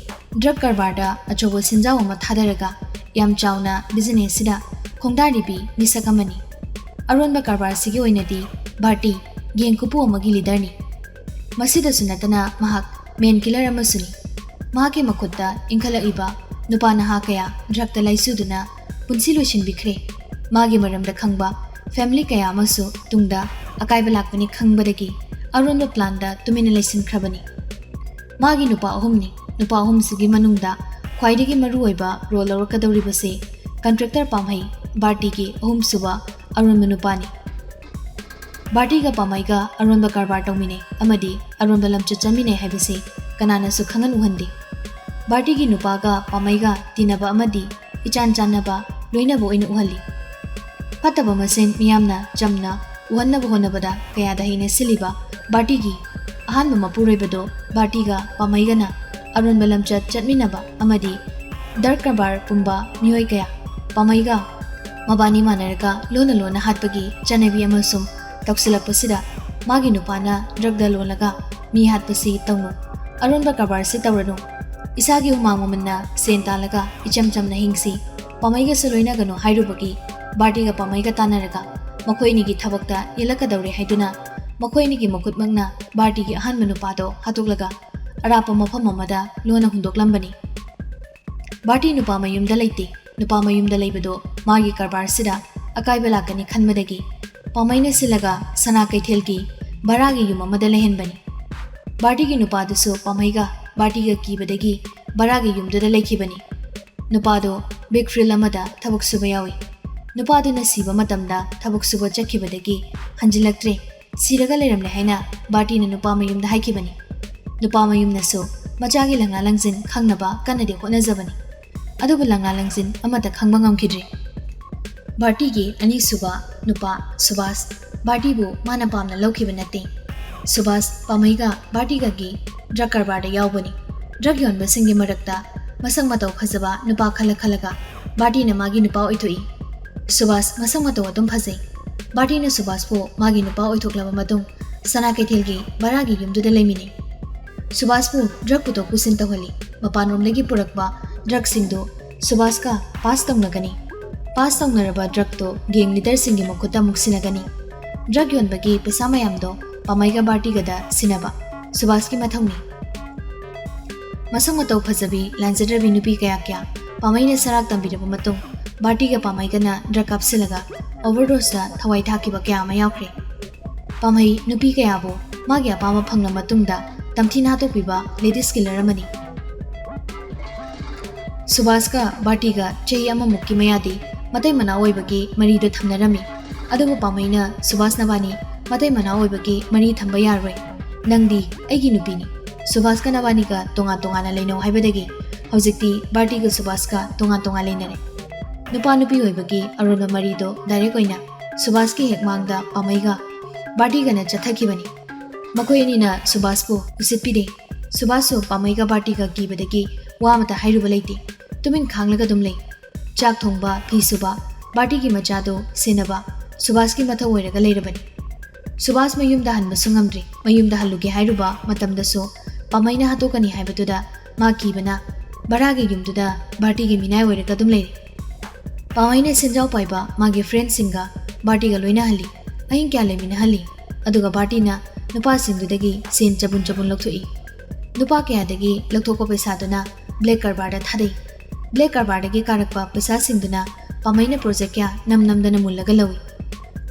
drug ꯀꯔꯕꯥꯔꯗ ꯑꯆꯧꯕ ꯁꯦꯟꯖꯥꯎ ꯑꯃ ꯊꯥꯗꯔꯒ ꯌꯥꯝ ꯆꯥꯎꯅ businessꯁꯤꯗ ꯈꯣꯡꯗꯥꯔꯤꯕꯤ ꯃꯤꯁꯛ ꯑꯃꯅꯤ꯫ ꯑꯔꯣꯟꯕ ꯀꯔꯕꯥꯔꯁꯤꯒꯤ ꯑꯣꯏꯅꯗꯤ ꯚꯥꯔꯇꯤ gang ꯀꯨꯄꯨ ꯑꯃꯒꯤ leaderꯅꯤ꯫ ꯃꯁꯤꯗꯁꯨ ꯅꯠꯇꯅ ꯃꯍꯥꯛ man killer ꯑꯃꯁꯨꯅꯤ꯫ ꯃꯍꯥꯛꯀꯤ ꯃꯈꯨꯠꯇ ꯏꯟꯈꯠꯂꯛꯂꯤꯕ ꯅꯨꯄꯥ ꯅꯍꯥ ꯀꯌꯥ drugꯇ ꯂꯥꯏꯆꯨꯗꯨꯅ ꯄꯨꯟꯁꯤ ꯂꯣꯏꯁꯤꯟꯕꯤꯈ꯭ꯔꯦ꯫ ꯃꯥꯒꯤ ꯃꯔꯝꯗ ꯈꯪꯕ ꯐꯦꯃꯤꯂꯤ ꯀꯌꯥ ꯑꯃꯁꯨ ꯇꯨꯡꯗ ꯑꯀꯥꯏꯕ ꯂꯥꯛꯄꯅꯤ ꯈꯪꯕꯗꯒꯤ ꯑꯔꯣꯟꯕ ꯄ꯭ꯂꯥꯟꯗ ꯇꯨꯃꯤꯟꯅ ꯂꯩꯁꯤꯟꯈ꯭ꯔꯕꯅꯤ꯫ ꯃꯥꯒꯤ ꯅꯨꯄꯥ ꯑꯍꯨꯝꯅꯤ꯫ ꯅꯨꯄꯥ ꯑꯍꯨꯝꯁꯤꯒꯤ ꯃꯅꯨꯡꯗ ꯈ꯭ꯋꯥꯏꯗꯒꯤ ꯃꯔꯨꯑꯣꯏꯕ ꯔꯣꯜ ꯂꯧꯔꯛꯀꯗꯧꯔꯤꯕꯁꯤ ꯀꯟꯇ꯭ꯔꯦꯛꯇꯔ ꯄꯥꯝꯍꯩ, ꯕꯥꯔꯇꯤꯒꯤ ꯑꯍꯨꯝꯁꯨꯕ ꯑꯔꯣꯟꯕ ꯅꯨꯄꯥꯅꯤ꯫ ꯕꯥꯔꯇꯤꯒ ꯄꯥꯝꯍꯩꯒ ꯑꯔꯣꯟꯕ ꯀꯔꯕꯥꯔ ꯇꯧꯃꯤꯟꯅꯩ ꯑꯃꯗꯤ ꯑꯔꯣꯟꯕ ꯂꯝꯆꯠ ꯆꯠꯃꯤꯟꯅꯩ ꯍꯥꯏꯕꯁꯤ ꯀꯅꯥꯅꯁꯨ ꯈꯪꯍꯟ ꯎꯍꯟꯗꯦ꯫ ꯕꯥꯔꯇꯤꯒꯤ ꯅꯨꯄꯥꯒ ꯄꯥꯝꯍꯩꯒ ꯇꯤꯟꯅꯕ ꯑꯃꯗꯤ ꯏꯆꯥꯟ ꯆꯥꯟꯅꯕ ꯂꯣꯏꯅꯕ ꯑꯣꯏꯅ ꯎꯍꯜꯂꯤ꯫ ꯐꯠꯇꯕ ꯃꯁꯦꯟ ꯃꯤꯌꯥꯝꯅ ꯆꯝꯅ ꯎꯍꯟꯅꯕ ꯍꯣꯠꯅꯕꯗ ꯀꯌꯥꯗ ꯍꯩꯅ ꯁꯤꯜꯂꯤꯕ ꯕꯥꯔꯇꯤꯒꯤ ꯑꯍꯥꯟꯕ ꯃꯄꯨꯔꯣꯏꯕꯗꯣ ꯕꯥꯔꯇꯤꯒ ꯄꯥꯝꯍꯩꯒꯅ ꯑꯔꯣꯟꯕ ꯂꯝꯆꯠ ꯆꯠꯃꯤꯟꯅꯕ ꯑꯃꯗꯤ ꯗ꯭ꯔꯒ ꯀꯔꯕꯥꯔ ꯄꯨꯝꯕ ꯃꯤꯑꯣꯏ ꯀꯌꯥ ꯄꯥꯝꯍꯩꯒ ꯃꯕꯥꯅꯤ ꯃꯥꯟꯅꯔꯒ ꯂꯣꯟꯅ ꯂꯣꯟꯅ ꯍꯥꯠꯄꯒꯤ ꯆꯠꯅꯕꯤ ꯑꯃꯁꯨꯡ ꯇꯧꯁꯤꯜꯂꯛꯄꯁꯤꯗ ꯃꯥꯒꯤ ꯅꯨꯄꯥꯅ ꯗ꯭ꯔꯒꯗ ꯂꯣꯜꯂꯒ ꯃꯤ ꯍꯥꯠꯄꯁꯤ ꯇꯧꯅꯨ, ꯑꯔꯣꯟꯕ ꯀꯔꯕꯥꯔꯁꯤ ꯇꯧꯔꯅꯨ, ꯏꯁꯥꯒꯤ ꯍꯨꯃꯥꯡ ꯃꯃꯟꯅ ꯁꯦꯟ ꯇꯥꯜꯂꯒ ꯏꯆꯝ ꯆꯝꯅ ꯍꯤꯡꯁꯤ, ꯄꯥꯝꯍꯩꯒꯁꯨ ꯂꯣꯏꯅꯒꯅꯨ ꯍꯥꯏꯔꯨꯕꯒꯤ ꯕꯥꯔꯇꯤꯒ ꯄꯥꯝꯍꯩꯒ ꯇꯥꯟꯅꯔꯒ ꯃꯈꯣꯏ ꯑꯅꯤꯒꯤ ꯊꯕꯛꯇ ꯌꯦꯜꯂꯛꯀꯗꯧꯔꯦ ꯍꯥꯏꯗꯨꯅ ꯃꯈꯣꯏ ꯑꯅꯤꯒꯤ ꯃꯈꯨꯠꯃꯛꯅ ꯕꯥꯔꯇꯤꯒꯤ ꯑꯍꯥꯟꯕ ꯅꯨꯄꯥꯗꯣ ꯍꯥꯠꯇꯣꯛꯂꯒ ꯑꯔꯥꯞꯄ ꯃꯐꯝ ꯑꯃꯗ ꯂꯣꯟꯅ ꯍꯨꯟꯗꯣꯛꯂꯝꯕꯅꯤ꯫ ꯕꯥꯔꯇꯤ ꯅꯨꯄꯥ ꯃꯌꯨꯝꯗ ꯂꯩꯇꯦ꯫ ꯅꯨꯄꯥ ꯃꯌꯨꯝꯗ ꯂꯩꯕꯗꯣ ꯃꯥꯒꯤ ꯀꯔꯕꯥꯔꯁꯤꯗ ꯑꯀꯥꯏꯕ ꯂꯥꯛꯀꯅꯤ ꯈꯟꯕꯗꯒꯤ ꯄꯥꯝꯍꯩꯅ ꯁꯤꯜꯂꯒ ꯁꯅꯥ ꯀꯩꯊꯦꯜꯒꯤ ꯚꯔꯥꯒꯤ ꯌꯨꯝ ꯑꯃꯗ ꯂꯩꯍꯟꯕꯅꯤ꯫ ꯕꯥꯔꯇꯤꯒꯤ ꯅꯨꯄꯥꯗꯨꯁꯨ ꯄꯥꯝꯍꯩꯒ ꯕꯥꯔꯇꯤꯒ ꯀꯤꯕꯗꯒꯤ ꯚꯔꯥꯒꯤ ꯌꯨꯝꯗꯨꯗ ꯂꯩꯈꯤꯕꯅꯤ꯫ ꯅꯨꯄꯥꯗꯣ ꯕꯤꯛ ꯐꯤꯜ ꯑꯃꯗ ꯊꯕꯛ ꯁꯨꯕ ꯌꯥꯎꯏ꯫ ꯅꯨꯄꯥꯗꯨꯅ ꯁꯤꯕ ꯃꯇꯝꯗ ꯊꯕꯛ ꯁꯨꯕ ꯆꯠꯈꯤꯕꯗꯒꯤ ꯍꯟꯖꯤꯜꯂꯛꯇ꯭ꯔꯦ꯫ ꯁꯤꯔꯒ ꯂꯩꯔꯝꯂꯦ ꯍꯥꯏꯅ ꯕꯥꯔꯇꯤꯅ ꯅꯨꯄꯥ ꯃꯌꯨꯝꯗ ꯍꯥꯏꯈꯤꯕꯅꯤ꯫ ꯅꯨꯄꯥ ꯃꯌꯨꯝꯅꯁꯨ ꯃꯆꯥꯒꯤ ꯂꯪꯂꯥ ꯂꯪꯖꯤꯟ ꯈꯪꯅꯕ ꯀꯟꯅꯗꯤ ꯍꯣꯠꯅꯖꯕꯅꯤ꯫ ꯑꯗꯨꯕꯨ ꯂꯪꯂꯥ ꯂꯪꯖꯤꯟ ꯑꯃꯠꯇ ꯈꯪꯕ ꯉꯝꯈꯤꯗ꯭ꯔꯦ꯫ ꯕꯥꯔꯇꯤꯒꯤ ꯑꯅꯤꯁꯨꯕ ꯅꯨꯄꯥ ꯁꯨꯕꯥꯁ ꯕꯥꯔꯇꯤꯕꯨ ꯃꯥꯅ ꯄꯥꯝꯅ ꯂꯧꯈꯤꯕ ꯅꯠꯇꯦ꯫ ꯁꯨꯕꯥꯁ ꯄꯥꯝꯍꯩꯒ ꯕꯥꯔꯇꯤꯒꯒꯤ ꯗ꯭ꯔꯒ ꯀꯔꯕꯥꯔꯗ ꯌꯥꯎꯕꯅꯤ꯫ ꯗ꯭ꯔꯒ ꯌꯣꯟꯕꯁꯤꯡꯒꯤ ꯃꯔꯛꯇ ꯃꯁꯛ ꯃꯇꯧ ꯐꯖꯕ ꯅꯨꯄꯥ ꯈꯜꯂ ꯈꯜꯂꯒ ꯕꯥꯔꯇꯤꯅ ꯃꯥꯒꯤ ꯅꯨꯄꯥ ꯑꯣꯏꯊꯣꯛꯏ꯫ ꯁꯨꯕꯥꯁ ꯃꯁꯛ ꯃꯇꯧ ꯑꯗꯨꯝ ꯐꯖꯩ꯫ ꯕꯥꯔꯇꯤꯅ ꯁꯨꯕꯥꯁꯄꯨ ꯃꯥꯒꯤ ꯅꯨꯄꯥ ꯑꯣꯏꯊꯣꯛꯂꯕ ꯃꯇꯨꯡ ꯁꯅꯥ ꯀꯩꯊꯦꯜꯒꯤ ꯚꯔꯥꯒꯤ ꯌꯨꯝꯗꯨꯗ ꯂꯩꯃꯤꯟꯅꯩ꯫ ꯁꯨꯕꯥꯁꯄꯨ ꯗ꯭ꯔꯒ ꯄꯨꯊꯣꯛ ꯄꯨꯁꯤꯟ ꯇꯧꯍꯜꯂꯤ꯫ ꯃꯄꯥꯟꯔꯣꯝꯗꯒꯤ ꯄꯨꯔꯛꯄ ꯗ꯭ꯔꯒꯁꯤꯡꯗꯨ ꯁꯨꯕꯥꯁꯀ ꯄꯥꯁ ꯇꯧꯅꯒꯅꯤ꯫ ꯄꯥꯁ ꯇꯧꯅꯔꯕ ꯗ꯭ꯔꯒꯇꯣ ꯒꯦꯡ ꯂꯤꯗꯔꯁꯤꯡꯒꯤ ꯃꯈꯨꯠꯇ ꯑꯃꯨꯛ ꯁꯤꯟꯅꯒꯅꯤ꯫ ꯗ꯭ꯔꯒ ꯌꯣꯟꯕꯒꯤ ꯄꯩꯁꯥ ꯃꯌꯥꯝꯗꯣ ꯄꯥꯝꯍꯩꯒ ꯕꯥꯔꯇꯤꯒꯗ ꯁꯤꯟꯅꯕ ꯁꯨꯕꯥꯁꯀꯤ ꯃꯊꯧꯅꯤ꯫ ꯃꯁꯛ ꯃꯇꯧ ꯐꯖꯕꯤ ꯂꯥꯟꯖꯗ꯭ꯔꯕꯤ ꯅꯨꯄꯤ ꯀꯌꯥ ꯀꯌꯥ ꯄꯥꯝꯍꯩꯅ ꯁꯔꯥꯛ ꯇꯝꯕꯤꯔꯕ ꯃꯇꯨꯡ ꯕꯥꯔꯇꯤꯒ ꯄꯥꯃꯩꯒꯅ ꯗ꯭ꯔꯒ ꯀꯥꯞꯁꯤꯜꯂꯒ ꯑꯣꯚꯔꯗꯣꯁꯇ ꯊꯋꯥꯏ ꯊꯥꯈꯤꯕ ꯀꯌꯥ ꯑꯃ ꯌꯥꯎꯈ꯭ꯔꯦ꯫ ꯄꯥꯃꯩ ꯅꯨꯄꯤ ꯀꯌꯥꯕꯨ ꯃꯥꯒꯤ ꯑꯄꯥꯝꯕ ꯐꯪꯂ ꯃꯇꯨꯡꯗ ꯇꯝꯊꯤꯅ ꯍꯥꯠꯇꯣꯛꯄꯤꯕ ꯂꯦꯗꯤꯁ ꯀꯤꯂꯔ ꯑꯃꯅꯤ꯫ ꯁꯨꯕꯥꯁꯀ ꯕꯥꯔꯇꯤꯒ ꯆꯍꯤ ꯑꯃꯃꯨꯛꯀꯤ ꯃꯌꯥꯗꯤ ꯃꯇꯩ ꯃꯅꯥꯎ ꯑꯣꯏꯕꯒꯤ ꯃꯔꯤꯗꯨ ꯊꯝꯅꯔꯝꯃꯤ꯫ ꯑꯗꯨꯕꯨ ꯄꯥꯃꯩꯅ ꯁꯨꯕꯥꯁ ꯅꯕꯥꯅꯤ ꯃꯇꯩ ꯃꯅꯥꯎ ꯑꯣꯏꯕꯒꯤ ꯃꯔꯤ ꯊꯝꯕ ꯌꯥꯔꯣꯏ꯫ ꯅꯪꯗꯤ ꯑꯩꯒꯤ ꯅꯨꯄꯤꯅꯤ꯫ ꯁꯨꯕꯥꯁꯀ ꯅꯕꯥꯅꯤꯒ ꯇꯣꯉꯥꯟ ꯇꯣꯉꯥꯟꯅ ꯂꯩꯅꯧ ꯍꯥꯏꯕꯗꯒꯤ ꯍꯧꯖꯤꯛꯇꯤ ꯕꯥꯔꯇꯤꯒ ꯁꯨꯕꯥꯁꯀ ꯇꯣꯉꯥꯟ ꯇꯣꯉꯥꯟ ꯂꯩꯅꯔꯦ꯫ ꯅꯨꯄꯥ ꯅꯨꯄꯤ ꯑꯣꯏꯕꯒꯤ ꯑꯔꯣꯟꯕ ꯃꯔꯤꯗꯣ ꯗꯥꯏꯔꯦꯛ ꯑꯣꯏꯅ ꯁꯨꯕꯥꯁꯀꯤ ꯍꯦꯛ ꯃꯥꯡꯗ ꯄꯥꯃꯩꯒ ꯕꯥꯔꯇꯤꯒꯅ ꯆꯠꯊꯈꯤꯕꯅꯤ꯫ ꯃꯈꯣꯏ ꯑꯅꯤꯅ ꯁꯨꯕꯥꯁꯄꯨ ꯎꯁꯤꯠꯄꯤꯗꯦ꯫ ꯁꯨꯕꯥꯁꯁꯨ ꯄꯥꯃꯩꯒ ꯕꯥꯔꯇꯤꯒ ꯀꯤꯕꯗꯒꯤ ꯋꯥ ꯑꯃꯇ ꯍꯥꯏꯔꯨꯕ ꯂꯩꯇꯦ꯫ ꯇꯨꯃꯤꯟ ꯈꯥꯡꯂꯒ ꯑꯗꯨꯝ ꯂꯩ꯫ ꯆꯥꯛ ꯊꯣꯡꯕ, ꯐꯤ ꯁꯨꯕ, ꯕꯥꯔꯇꯤꯒꯤ ꯃꯆꯥꯗꯨ ꯁꯦꯟꯅꯕ ꯁꯨꯕꯥꯁꯀꯤ ꯃꯊꯧ ꯑꯣꯏꯔꯒ ꯂꯩꯔꯕꯅꯤ꯫ ꯁꯨꯕꯥꯁ ꯃꯌꯨꯝꯗ ꯍꯟꯕꯁꯨ ꯉꯝꯗ꯭ꯔꯤ꯫ ꯃꯌꯨꯝꯗ ꯍꯜꯂꯨꯒꯦ ꯍꯥꯏꯔꯨꯕ ꯃꯇꯝꯗꯁꯨ ꯄꯥꯃꯩꯅ ꯍꯥꯠꯇꯣꯛꯀꯅꯤ ꯍꯥꯏꯕꯗꯨꯗ ꯃꯥ ꯀꯤꯕꯅ ꯚꯔꯥꯒꯤ ꯌꯨꯝꯗꯨꯗ ꯕꯥꯔꯇꯤꯒꯤ ꯃꯤꯅꯥꯏ ꯑꯣꯏꯔꯒ ꯑꯗꯨꯝ ꯂꯩꯔꯤ꯫ ꯄꯥꯃꯩꯅ ꯁꯦꯟꯖꯥꯎ ꯄꯥꯏꯕ ꯃꯥꯒꯤ ꯐ꯭ꯔꯦꯟꯁꯤꯡꯒ ꯕꯥꯔꯇꯤꯒ ꯂꯣꯏꯅꯍꯜꯂꯤ꯫ ꯑꯍꯤꯡ ꯀꯌꯥ ꯂꯩꯃꯤꯟꯅꯍꯜꯂꯤ꯫ ꯑꯗꯨꯒ ꯕꯥꯔꯇꯤꯅ ꯅꯨꯄꯥꯁꯤꯡꯗꯨꯗꯒꯤ ꯁꯦꯟ ꯆꯕꯨꯟ ꯆꯕꯨꯟ ꯂꯧꯊꯣꯛꯏ꯫ ꯅꯨꯄꯥ ꯀꯌꯥꯗꯒꯤ ꯂꯧꯊꯣꯛꯄ ꯄꯩꯁꯥꯗꯨꯅ ꯕ꯭ꯂꯦꯛ ꯀꯔꯕꯥꯔꯗ ꯊꯥꯗꯩ꯫ ꯕ꯭ꯂꯦꯛ ꯀꯔꯕꯥꯔꯗꯒꯤ ꯀꯥꯔꯛꯄ ꯄꯩꯁꯥꯁꯤꯡꯗꯨꯅ ꯄꯥꯃꯩꯅ ꯄ꯭ꯔꯣꯖꯦꯛ ꯀꯌꯥ ꯅꯝ ꯅꯝꯗꯅ ꯃꯨꯜꯂꯒ ꯂꯧꯏ꯫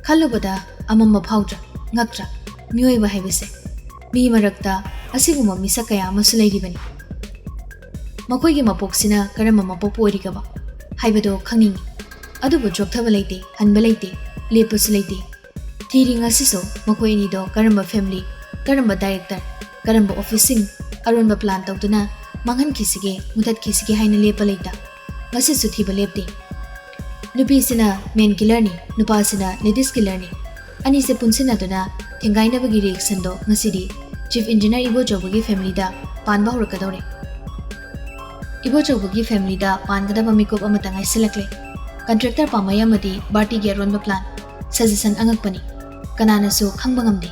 ꯈꯜꯂꯨꯕꯗ ꯑꯃꯝꯕ ꯐꯥꯎꯗ꯭ꯔꯥ? ꯉꯛꯇ꯭ꯔꯥ? ꯃꯤꯑꯣꯏꯕ ꯍꯥꯏꯕꯁꯦ꯫ ꯃꯤ ꯃꯔꯛꯇ ꯑꯁꯤꯒꯨꯝꯕ ꯃꯤꯁꯛ ꯀꯌꯥ ꯑꯃꯁꯨ ꯂꯩꯔꯤꯕꯅꯤ꯫ ꯃꯈꯣꯏꯒꯤ ꯃꯄꯣꯛꯁꯤꯅ ꯀꯔꯝꯕ ꯃꯄꯣꯛꯄꯨ ꯑꯣꯏꯔꯤꯒꯕ ꯍꯥꯏꯕꯗꯣ ꯈꯪꯅꯤꯡꯏ꯫ ꯑꯗꯨꯕꯨ ꯆꯣꯛꯊꯕ ꯂꯩꯇꯦ, ꯍꯟꯕ ꯂꯩꯇꯦ, ꯂꯦꯞꯄꯁꯨ ꯂꯩꯇꯦ꯫ ꯊꯤꯔꯤ ꯉꯁꯤꯁꯨ ꯃꯈꯣꯏ ꯑꯅꯤꯗꯣ ꯀꯔꯝꯕ ꯐꯦꯃꯤꯂꯤ, ꯀꯔꯝꯕ ꯗꯥꯏꯔꯦꯛꯇꯔ, ꯀꯔꯝꯕ ꯑꯣꯐꯤꯁꯁꯤꯡ ꯑꯔꯣꯟꯕ ꯄ꯭ꯂꯥꯟ ꯇꯧꯗꯨꯅ ꯃꯥꯡꯍꯟꯈꯤꯁꯤꯒꯦ, ꯃꯨꯊꯠꯈꯤꯁꯤꯒꯦ ꯍꯥꯏꯅ ꯂꯦꯞꯄ ꯂꯩꯇ꯫ ꯉꯁꯤꯁꯨ ꯊꯤꯕ ꯂꯦꯞꯇꯦ꯫ ꯅꯨꯄꯤꯁꯤꯅ ꯃꯦꯟ ꯀꯤꯂꯔꯅꯤ, ꯅꯨꯄꯥꯁꯤꯅ ꯂꯦꯗꯤꯁ ꯀꯤꯂꯔꯅꯤ꯫ ꯑꯅꯤꯁꯦ ꯄꯨꯟꯁꯤꯟꯅꯗꯨꯅ ꯊꯦꯡꯒꯥꯏꯅꯕꯒꯤ ꯔꯤꯌꯦꯛꯁꯟꯗꯣ ꯉꯁꯤꯗꯤ ꯆꯤꯐ ꯏꯟꯖꯤꯅꯤꯌꯔ ꯏꯕꯣꯆꯧꯕꯒꯤ ꯐꯦꯃꯤꯂꯤꯗ ꯄꯥꯟꯕ ꯍꯧꯔꯛꯀꯗꯧꯔꯦ꯫ ꯏꯕꯣꯆꯧꯕꯒꯤ ꯐꯦꯃꯤꯂꯤꯗ ꯄꯥꯟꯒꯗꯕ ꯃꯤꯀꯨꯞ ꯑꯃꯠꯇ ꯉꯥꯏꯁꯤꯜꯂꯛꯂꯦ꯫ ꯀꯟꯇ꯭ꯔꯦꯛꯇꯔ ꯄꯥꯃꯩ ꯑꯃꯗꯤ ꯕꯥꯔꯇꯤꯒꯤ ꯑꯔꯣꯟꯕ ꯄ꯭ꯂꯥꯟ, ꯁꯖꯦꯁꯟ ꯑꯉꯛꯄꯅꯤ꯫ ꯀꯅꯥꯅꯁꯨ ꯈꯪꯕ ꯉꯝꯗꯦ꯫